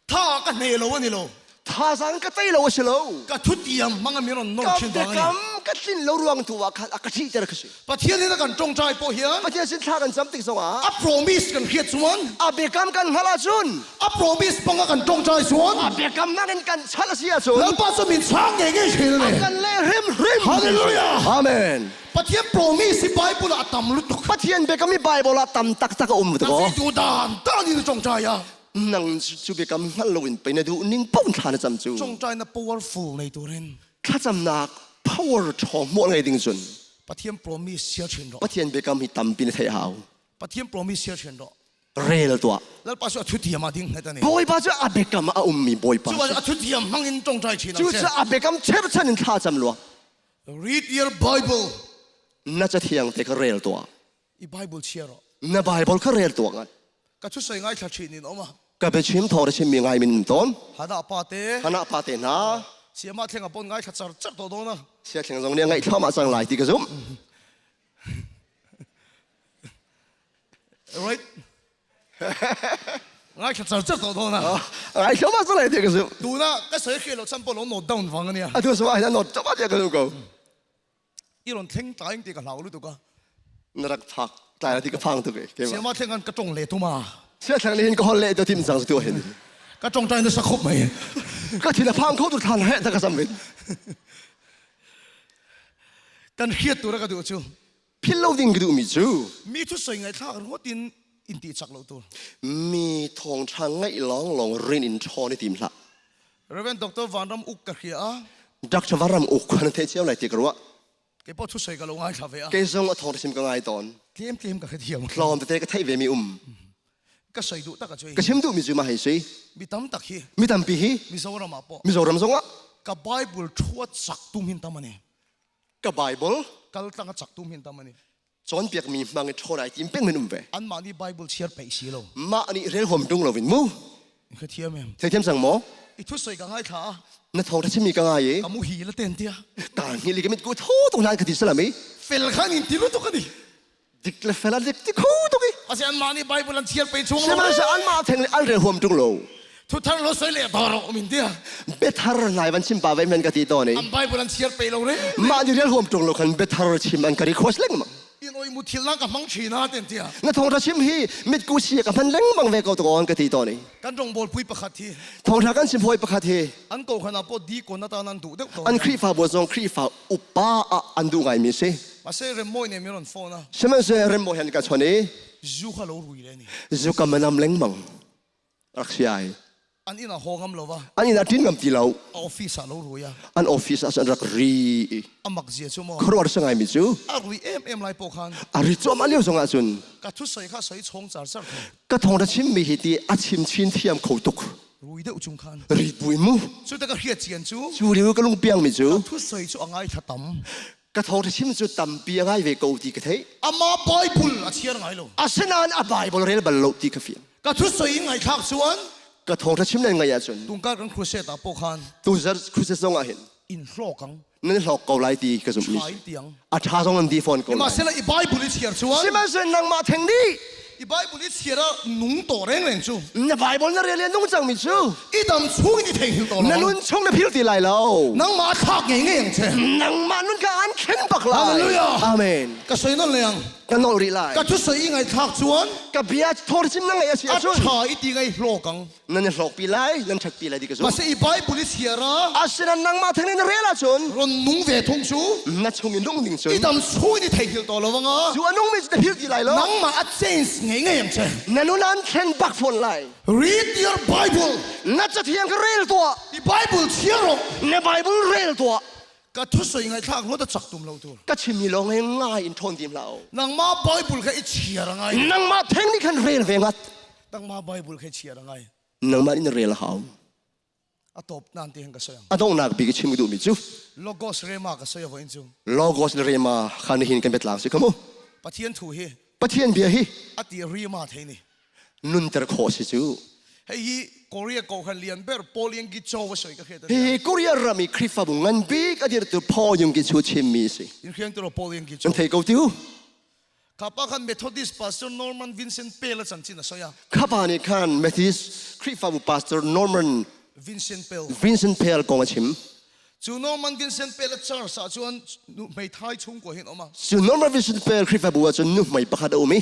Tha ka hne lo ani lo. Thazaang ka tei lo a si lo. Ka thutiam hmang a mi ron nor thin vang ani. Kam ka tlin lo ruang tu ah khan a ka thihter ka si. Pathian in a kan tongtai pawh hian Pathian sin thla kan cam tik zongah a promise kan hriat chuan a biakam kan hngalh ahcun a promise bang a kan tongtai chuan a biakam nakin kan chalh a si ahcun Lalpa cu min chang ngei ngei thin a kan leh hrimhrim. Hallelujah. Amen. Pathian promise hi Bible ah a tam lutuk. Pathian biakam hi Bible ah tam taktak a um ko. Tu dan dan in tongtai a. Nang cu biakam hngal loin pei na duh ning paoh thla na cam cu. Tongtai na powerful nei turin. Thlacamnak power ṭhawng hmuh ngei ding cun. Pathian promise sia thin ro. Pathian biakam hi tampi na theih hau. Pathian promise sia thin ro. Rel tuah. Lalpa cu a thutiam ah ding het ani. Bawipa cu a biakam a ummi Bawipa. Cu a thutiam hmang in tongtai thin. Cu cu a biakam cherchan in thla cam lua. Read your Bible. Na cathiang te kha rel tuah. I Bible chia rawh. Na Bible kha rel tuah ngat. Ka thu soi ngai thla thin in oma. Ka biachim thawng chim mi ngai min ton. Hana pa te. Hana pa te hna. Siama thleng a pon ngai thla char char to do na. Sia thleng zong nih ngai thla ma sang lai ti ka zum. Right. Ngai thla char char to do na. Ngai thla ma sang lai ti ka zum. Tu na ka soi khi lo chan po lo note down wang ania. Atu so ai na note chama ti ka zum ko. I ron thleng tlaing ti ka hlau lu tu ka. Na rak phak tlai ti ka phang tu ke. Siama thleng an ka tong le tu ma. Sia thleng le hin ka hol le to tim sang tu hin. Ka tong tai na sa khop mai. Ka thina phang kho tu than he ta ka sam vin. Kan hiat tu ra ka du chu. Phil lo ding ka duh mi cu. Mi thu soi ngai thlak ringawt in in ti chak lo tur. Mi thawng tha ngaih lawng lawng rin in ṭhawn i tim hlah. Reverend Dr. Vanram Uk ka hria a. Dr. Vanram Uk khan the chiao lai ti ka ruah. Ke po thu soi ka lo ngai thla ve a. Ke zong a thawng sim ka ngai tawn. Tlem tlem ka thiam. Tlawm tete ka theih ve mi um. Ka soi duh tak a chui. Ka chim duh mi cu ma hei sui. Mi tam tak hi. Mi tampi hi. Mizoram ah po. Mizoram zong ah. Ka Bible thuat sak tum hin tam ani. Ka Bible kal tlang a chak tum hin tam ani. Cawnpiak mi hmang i ṭhawn ai tim peng men um ve. Anmah nih Bible chiar peih si lo. Mah nih rel huam tung loin mu. Ka thiam em. Thei thiam sang maw? I thu soi ka ngai thla. Na thong tha chimi ka ngai i. Ka mu hi la ten tia. Ka ngi li ka mit ku tho tung nan ka ti salami. Fel khan in tilu tu ka di. Dik le fel an dik ti khu tu ki. Ase an mah nih Bible an chiar pe chung lo. Sihmanhsehlaw an mah theng an rel huam tung lo. Thu thar lo soi le dor min tia. Biathar nai van chim pa ve men ka ti to ni. An Bible an chiar pe lo re. Mah ni rel huam tung lo khan biathar chim an ka request lengmang. In oi mu thil na ka hmang thina ten tia. Na thong tha chim hi mit ku si ka hman lengmang ve ko to on ka ti to ni. Kan rong bol pui pakhat hi. Thong tha kan sim hoi pakhat hi. An ko khana po di ko na ta nan du deuh to. An Khrihfa bu zong Khrihfa upa ah an duh ngai mi si. Mase rem moi ne mi ron phone a. Sihmanhsehlaw rem moi han ka chon i. Zu kha lo rui le ni. Zu ka manam lengmang. Rak siai. An inn ah ho ngam lo va. An inn ah ṭin ngam ti lo. A office ah lo rui a. An office ah cun rak ri. A mak zia cu maw. Khuaruahhar sa ngai mi cu. A rui em em lai po khan. A ri cuahmah lio zong ah cun. Ka thu soi kha soi chong char char kho. Ka thong ra chim mi hi ti a chim chin thiam kho tuk. Rui deuh chung khan. Ri pui mu. Cu ta ka hriat cian cu. Cu liu ka lung piang mi cu. Ka thu soi cu a ngai thla tam. Ka thong ra chim cu tampi a ngai ve ko ti ka theih. Ama Bible a chiar ngai lo. Asinain a Bible rel bal lo ti ka fiang. Ka thu soi in ngaithlak chuan. Ka thong tha chim len ngai ahcun. Tungkar kan crusade ah pawh khan. Tuzar crusade zong ah hin. In hlawk ang. Nan hlawk ko lai ti ka zumh mi. Tiang. A tha zong an di fawn ko lai. Sihmanhsehlaw i Bible i chiar chuan. Sihmanhsehlaw nangmah theng nih. I Bible i chiar ah nung to reng reng cu. Na Bible na rel i nung cang mi cu. I dam chung in i thei hil to Na nun chung na phil ti lai lo. Nangmah thlak ngei ngei ang che. Nangmah nun ka an thlen bak lai. Hallelujah. Amen. Ka soi non leang. Ka nol rih lai. Ka thusawi i ngaihthlak chuan. Ka bia thawr cim na ngaih a si A ahcun. ṭha i ti ngai hlawk ang. Nan i hlawkpi lai, nan ṭhatpi lai ti ka zumh. Mase i Bible i chiar a. Asinain nangmah theng nih na rel ahcun. Ron nung ve thung cu. Na chung i nung ding cun. I dam chung in i theihil to lo anga. Cu a nungmi cu na philh ti lai lo. Nangmah a change ngei ngei ang che. Na nun an thlen bak fawn lai. Read your Bible. Na cathiang ka rel tuah. I Bible chiar rawh. Na Bible rel tuah. Ka thusawi ngaihthlak ngawt a chak tum lo tur. Ka chimmi lawng he ngai in ṭhawn tim hlah u. Nangmah Bible kha i chiar a ngai. Nangmah theng nih khan rel ve ngat. Nangmah Bible kha i chiar a ngai. Nangmah in rel a hau. A top nan ti hen ka soi ang. A donghnak bik i chim duhmi cu. Logos Rema ka soi a voin cu. Logos Rema khan hin kan biatlang si khamu. Pathian thu hi. Pathian bia hi. A ti Rema thei ni. Nunter khawh si cu. Hei hi Korea kawhhran lian ber Paul Yong-gi Cho va soi ka hriat. Hi Korea ram i Khrihfabu ngan bik a dirtu Paul Yong-gi Cho chimmi si. In hriang tiro Paul Yong-gi Cho. Nan thei ko tiu. Kapa khan Methodist Pastor Norman Vincent Peale a chan chin a soi a. Khapa nih khan Methodist Khrihfabu Pastor Norman Vincent Peale Vincent Peale kong a chim. Cu Norman Vincent Peale a church ah cun hmeithai chung ko hin um a. Cu Norman Vincent Peale Khrihfabu ah cun nuhmei pakhat a um i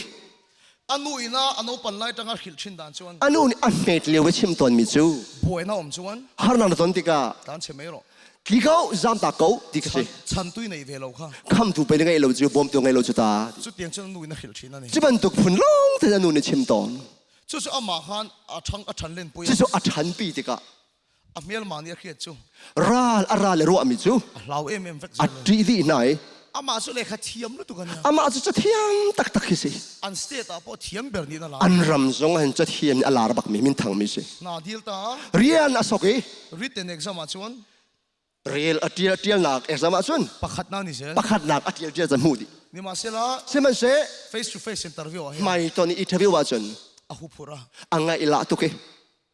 Anu ina a naupan lai tangah hrilh thin dan chuan. Anu nih a hmet lio i chim tawnmi cu buaina um chuan harnak na ton tikah tan che mei ro tli ko zam ta ko ti ka si. Chan tui nei ve lo kha. Khamtu pe ngei lo cu bawmtu ngei lo cu ta. Cu tiang cun anu in a hrilh thin ani. Cu bantuk phun lawng te anu nih chim tawn. Cu cu amah khan a thang a than len pui. Cu cu a than pi tikah a hmel ma nih a hriat cu ral a ral le ruahmi cu a hlau em em vek a ṭih dih hna i amah cu lehkha thiam lutuk an amah cu cathiam taktak hi si an state ah pawh thiam ber nih na la an ram zong han cathiam a lar bakmi minthangmi si na dil ta rian a sok i written exam ah cun rel a tial tialnak exam ah cun pakhatnak ni zel pakhatnak a tial tial zan hmu dih Nimahsela sihmanhseh face to face interview ah mai ton i interview ah cun a hu phura a ngaih la tuk i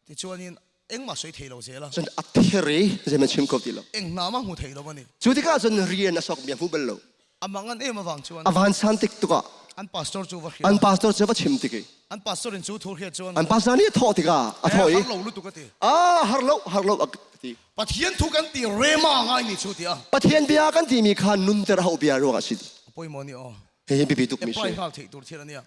Tichuanin engmah soi thei lo zel a. Cun a thir i zeiman chim kho ti lo. Eng hna ma hmu thei lo ani. Cu tikah cun rian a sok mi a hmu bal lo. A mangan em awang chuan. A van san tik tukah. An pastor cu va hria. An pastor cu va chim tik i. An pastor in cu thur hriat chuan. An pastor nih thawh tikah a thawh i. Har lo lutuk a ti. Ah har lo har lo a ti. Pathian thu kan ti rema ngai ni chu ti a. Pathian bia kan timi kha nunter hau bia ruang a si. Poi mo ni o. Hihi biapi tukmi si.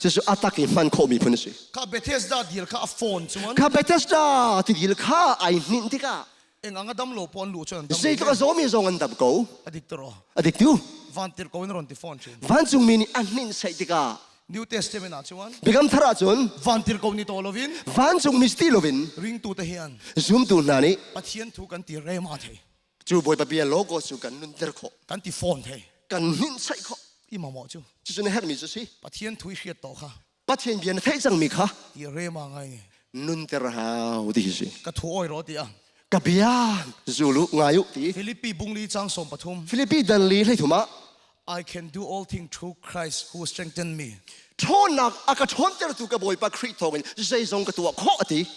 Cucu a tak i hman khawhmi phun a si. Kha Bethesda dil kha a phone chuan. Kha Bethesda ti dil kha ai hninh tikah. Eng anga dam lo pon lu chuan dam. Zeitluk a zawmi zong an dam ko. Adik tro. Adik tu. Van tir ko in ron ti phone chin. Vancung mi nih a hninh sei tikah. New Testament ah chuan. Biakam thar ah cun. Van tir ko ni to lovin. Vancung mi sti lovin. Ringtu te hian. Zumtu hna nih. Pathian thu kan ti rema thei. Cu Bawipa bia logo cu kan nunter khawh. Kan ti fawn thei. Kan hninh saih khawh. I mamaw cu. Cucu na herhmi cu si. Pathian thu i hriat to kha. Pathian bia na theih cangmi kha. Ti rema ngai ni. Nunter hau ti hi si. Ka thu oi ro ti a. Ka bia zulu ngai u ti. Philippi bungli chang 13. Philippi dan li hlei thum ah. I can do all things through Christ who strengthened me. Ṭhawnnak a ka ṭhawntertu ka Bawipa Khrih thawngin zeizong ka tuah khawh a ti.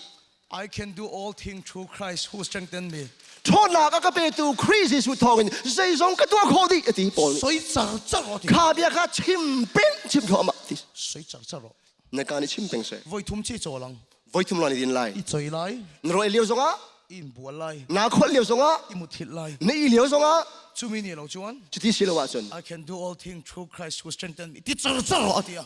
I can do all things through Christ who strengthened me. Ṭhawnnak a ka petu Khrih Jesuh thawngin zeizong ka tuah khawh dih a ti Paul nih. Soi char char ro ti. Kha bia kha chim peng chim thluahmah ti. Soi char char ro. Na ka nih chim peng seh. Voi thum chi chaw lang. Voi thum lawng ni din lai. I choi lai. Na ro lio zongah. In bual lai. Na kholh lio zongah. I muthilh lai. Na i lio zongah. Cumi nih lo chuan. Cuti si lo ahcun. I can do all things through Christ who strengthened me. Ti char char ro ti a.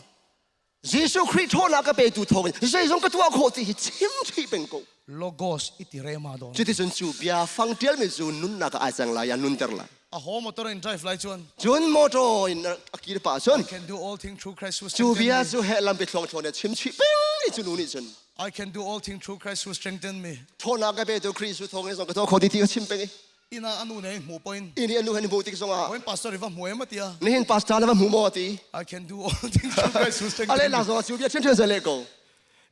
Jesuh Khrih ṭhawnnak ka petu thawngin zeizong ka tuah khawh ti hi chim chih peng ko. Logos i ti rema dawn. Cuticun cu bia fang ṭialmi cu nunnak ah ai cang lai, a nunter lai. A ho motor in drive lai chuan. Cun motor in a kir pah cun. I can do all things through Christ who Cu strengthened bia me. cu he lampi thluang thluang in chim chih peng i cu nu nih cun. I can do all things through Christ who strengthened me. Ṭhawnnak ka petu Khrih Jesuh thawngin zong ka tuah khawh ti ti ka chim peng i. Ina anu ne hmu point. Ini anu han hmu tik zongah. Point pastor iva hmu em atia. Nihin pastor na va hmu maw ti. I can do all things through Christ who strengthens Ale la zong cu bia ṭhiamṭhiam zale ko.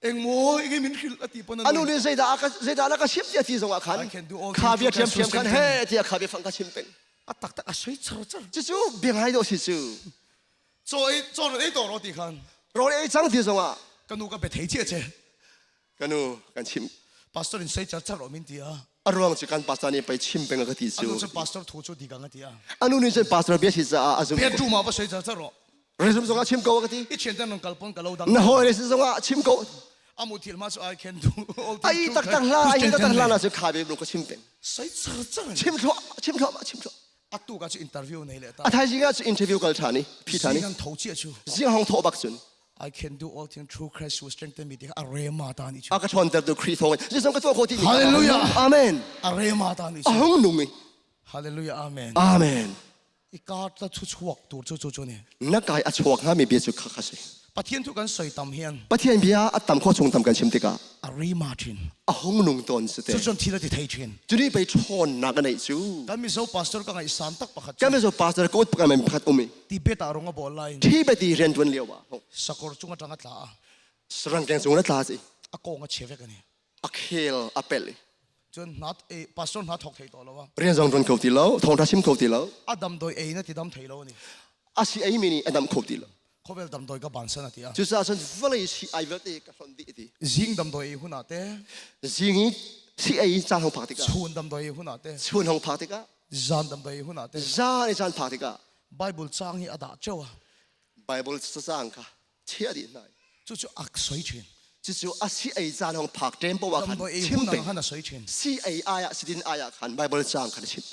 Eng mo igi min hril ati pon anu nih zeidah ka zeidah na ka chim ti ati zongah khan I can do all kha things bia through Christ who ṭhiamṭhiam khan strengthens he tiah kha bia fang ka chim peng. A tak tak a soi char char. Cucu bia ngai dawh si cu. Chaw ei chaw ei to ro ti khan. Rawl ei cang ti zongah Ka nu ka be thei che che. Ka nu kan chim. Pastor in sei char char ro min ti a. A ruang cu kan pastor nih pei chim peng ka ti cu. Anu cu pastor thu cu digang a ti a. Anu nih cun pastor bia si caah a zum. Bedroom ah va sei char char ro. Resume zongah chim ko ka ti. I chen ten kal pon ka lo dang. Na hawi le si zongah chim ko. Amu thil ma cu I can do all things. Ai tak tak hla ai tak tak hla na cu kha be ka chim peng. Sei char char. Chim thluah chim thluah chim thluah. Atu ka chu interview nei le ta. A thaizing ah cu interview kal ṭhan i phi ṭhan i. Zing an tho chia chu. Zing hong thawh bak cun. I can do all things through Christ who strengthen me ti a rema ta ni chu. A ka ṭhawnter tu Khrih thawng in zeizong ka tuah khawh ti ni. Hallelujah. Amen. A rema ta ni chu. A hung nung i. Hallelujah. Amen. Amen. I ka ta chu chuak tur chu chu chu ni. Na kai a chuak hnga mi bia cu kha kha si. Pathian thu kan soi tam hian. Pathian bia a tam kho chung tam kan chim tikah. A rima thin. A hung nung tawn si te. Cu cun thil a ti thei thin. Cuni pei ṭhawnnak a neih cu. Kan Mizo pastor ka ngaih san tak pakhat. Kan Mizo pastor ka ut pakhat pakhat um i. Tibet ah rong a bawl lai. Tibet i rian ṭuan lio ah. Sakor cung atang a tla a. Sarangkeng cung na tla si. A kong a che vek ani. A khel a pel i. Cun hna pastor hna thok thei to lo. Rian zong ṭuan kho ti lo, thawngṭha chim kho ti lo. A dam doi ei na ti dam thei lo ani. A si ei mi nih a dam kho ti lo. Khawvel damdawi ka bansan a ti a. Cucaah cun vawlei si ai vialte ka hlonh dih ti. Zing damdawi ei hun ah te. Zing i si ei caan hong phak tikah. Chun damdawi ei hun ah te. Chun hong phak tikah. Zan damdawi ei hun ah te. Zan i caan phak tikah. Bible caang hi a dah cheu a. Bible caang kha chia dih hna. Cucu ak soi thin. Cucu a si ei caan hong phak ṭem poah khan chim peng. Khan a soi thin. Si ei ai ah sidin ai ah khan Bible caang khan chim.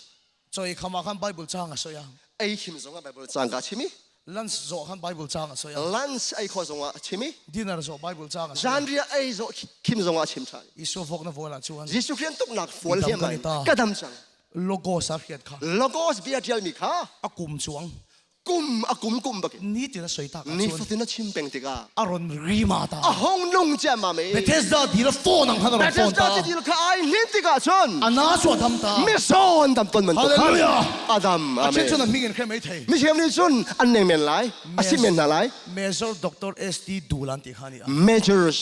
Choi khama khan Bible caang a soi a. Ei khim zong ah Bible caang ka chim i. Lunch zawh khan Bible caang a soi a. Lunch ei kho zong ah chim i. Dinner zawh Bible caang a soi. Zanriah ei zawh khim zong ah chim ṭhan. Isu vok na vual ah chuan. Jesuh Christ tuknak fual hiam ai ka dam cang. Logos a hriat kha. Logos bia ṭial mi kha. A kum chuang. Kum a kum kum bak ni tin a soi tak ni fatin a chim peng tikah a ron rima ta a hong nung cia ma me Bethesda dil phone ang khan ron phone ta Bethesda dil kha ai nin tikah cun ana su adam ta mi son dam ton man to Hallelujah Adam amen a chun ming in khe mai thei mi siam ni cun an neng men lai a si men na lai Major Dr. ST Dulan ti khani Major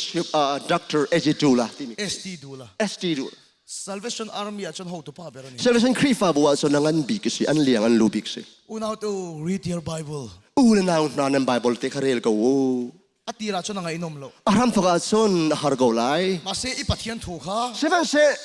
Dr. ST Dula ti mi ST Dula ST Dula Salvation Army ah cun hotu pa ber ani. Salvation Khrihfabu ah cun ngan bik si, an liang an lu bik si. Unau tu read your Bible. U le nau hna nan Bible te kha rel ko u. A tir ah cun a ngaih nom lo. A hram thok ah cun a har ko lai. Mase i Pathian thu kha. Sihmanhseh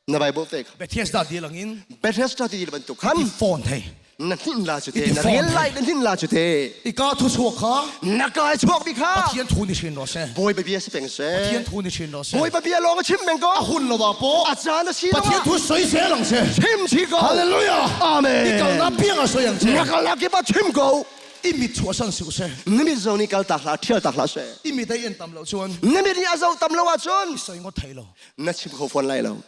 na Bible te kha. Bethesda dil angin. Bethesda dil bantuk khan. I phone thei. Na hnin la cu te na rel lai na hnin la cu te. I ka thu chuak kha. Na ka chuak bi kha. Pathian thu ni hrin ro se. Bawipa bia si peng se. Pathian thu ni hrin ro se. Bawipa bia lawng a chim peng ko. A hun lo wa po. A caan a si lo. Pathian thu soi se lang se. Chim chi ko. Hallelujah. Amen. I kal na piang a soi ang che. Na kal na kipa chim ko. I mit chuah san su se. Na mit zo ni kal tak hlah thial tak hlah se. I mit ai en tam lo chuan. Na mit ni a zo tam lo ah cun. I soi ngot thei lo. Na chim kho fawn lai lo.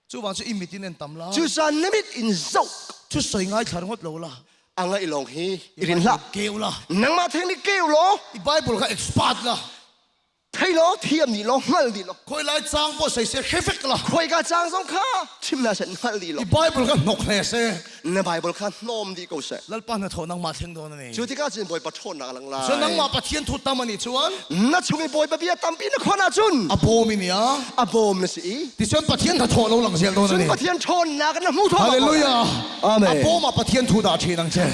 Cu bang cu i mit in en tam la. Cu san na mit in zoh. Cu soi ngai thlar ngot lo la. A ngaih lawng hi i rin hlah. Keu la. Nangmah theng nih keu law. I Bible kha expert la. Thei law thiam dih law hngal dih law. Khoi lai cang po sei se hrefek la. Khoi ka cang zong kha chim na sen hngal dih law. I Bible kha hnok hle se. Na Bible kha hnawm dih ko seh. Lalpa na tho nangmah thleng dawn ani. Cu tikah cun Bawipa ṭhawnnak lang lai. Cu nangmah Pathian thu tam ani chuan. Na chung i Bawipa bia tampi na khon ahcun. A bawm in ya. A bawm na si i. Ti cun Pathian kha thaw lo lang zel dawn ani. Cun Pathian ṭhawnnak na hmu thaw. Hallelujah. Amen. A bawm ah Pathian thu dah ṭhin ang che.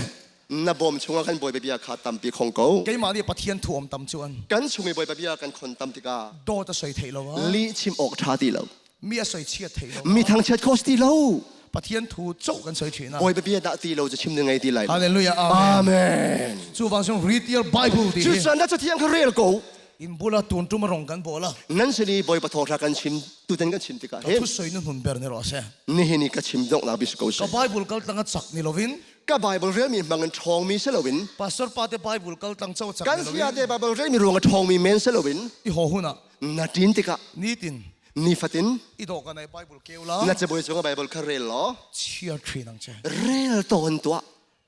Na bawm chungah kan Bawipa bia kha tampi khong ko. Keimah nih Pathian thu om tam chuan. Kan chung i Bawipa bia kan khon tam tikah. Dawt a soi thei lo. Lih chim awk ṭha ti lo. Mi a soi chiat thei lo. Mi thangchiat kho ti lo. Pathian thu cho kan soi thina. Bawipa bia dah ti lo cu chim na ngei ti lai. Hallelujah. Amen. Cu vang sung read your Bible ti. Cu san na cathiang kha rel ko. In bula tun tum rong kan bola. Nan sini Bawipa thawngtha kan chim tuten kan chim tikah hin. Thu soi nu hun ber ne ro se. Nihin i ka chim dong na bis ko se. Ka Bible kal tanga chak ni lovin. Ka Bible rel mi hmang in ṭhawng mi si loin. Pastor pa te Bible kal tang cho chak ni lovin. Kan sia te Bible rel mi ruang a ṭhawng mi men si loin. I ho huna. Na ṭin tikah. Nitin. Nifatin i dawh kan ai Bible keu la na cabuai cung ah Bible kha rel law chia ṭhin ang che rel tawn tuah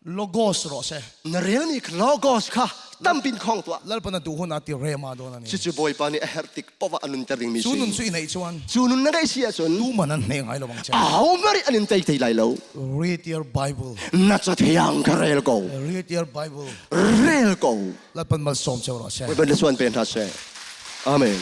logos rawh se na relmi logos kha tampin khong tuah lalpa na duh hun ah ti rema dawn ani cucu Bawipa nih a herh tik poah a nunter dingmi si cu nun cu i neih chuan cu nun na ngeih si ahcun tu man an hne ngai lo bang che aho mari an in tei thei lai lo read your Bible na cathiang kha rel ko read your Bible rel ko lalpan mal sawm cheu rawh se Bawipa na suan pe hna seh amen.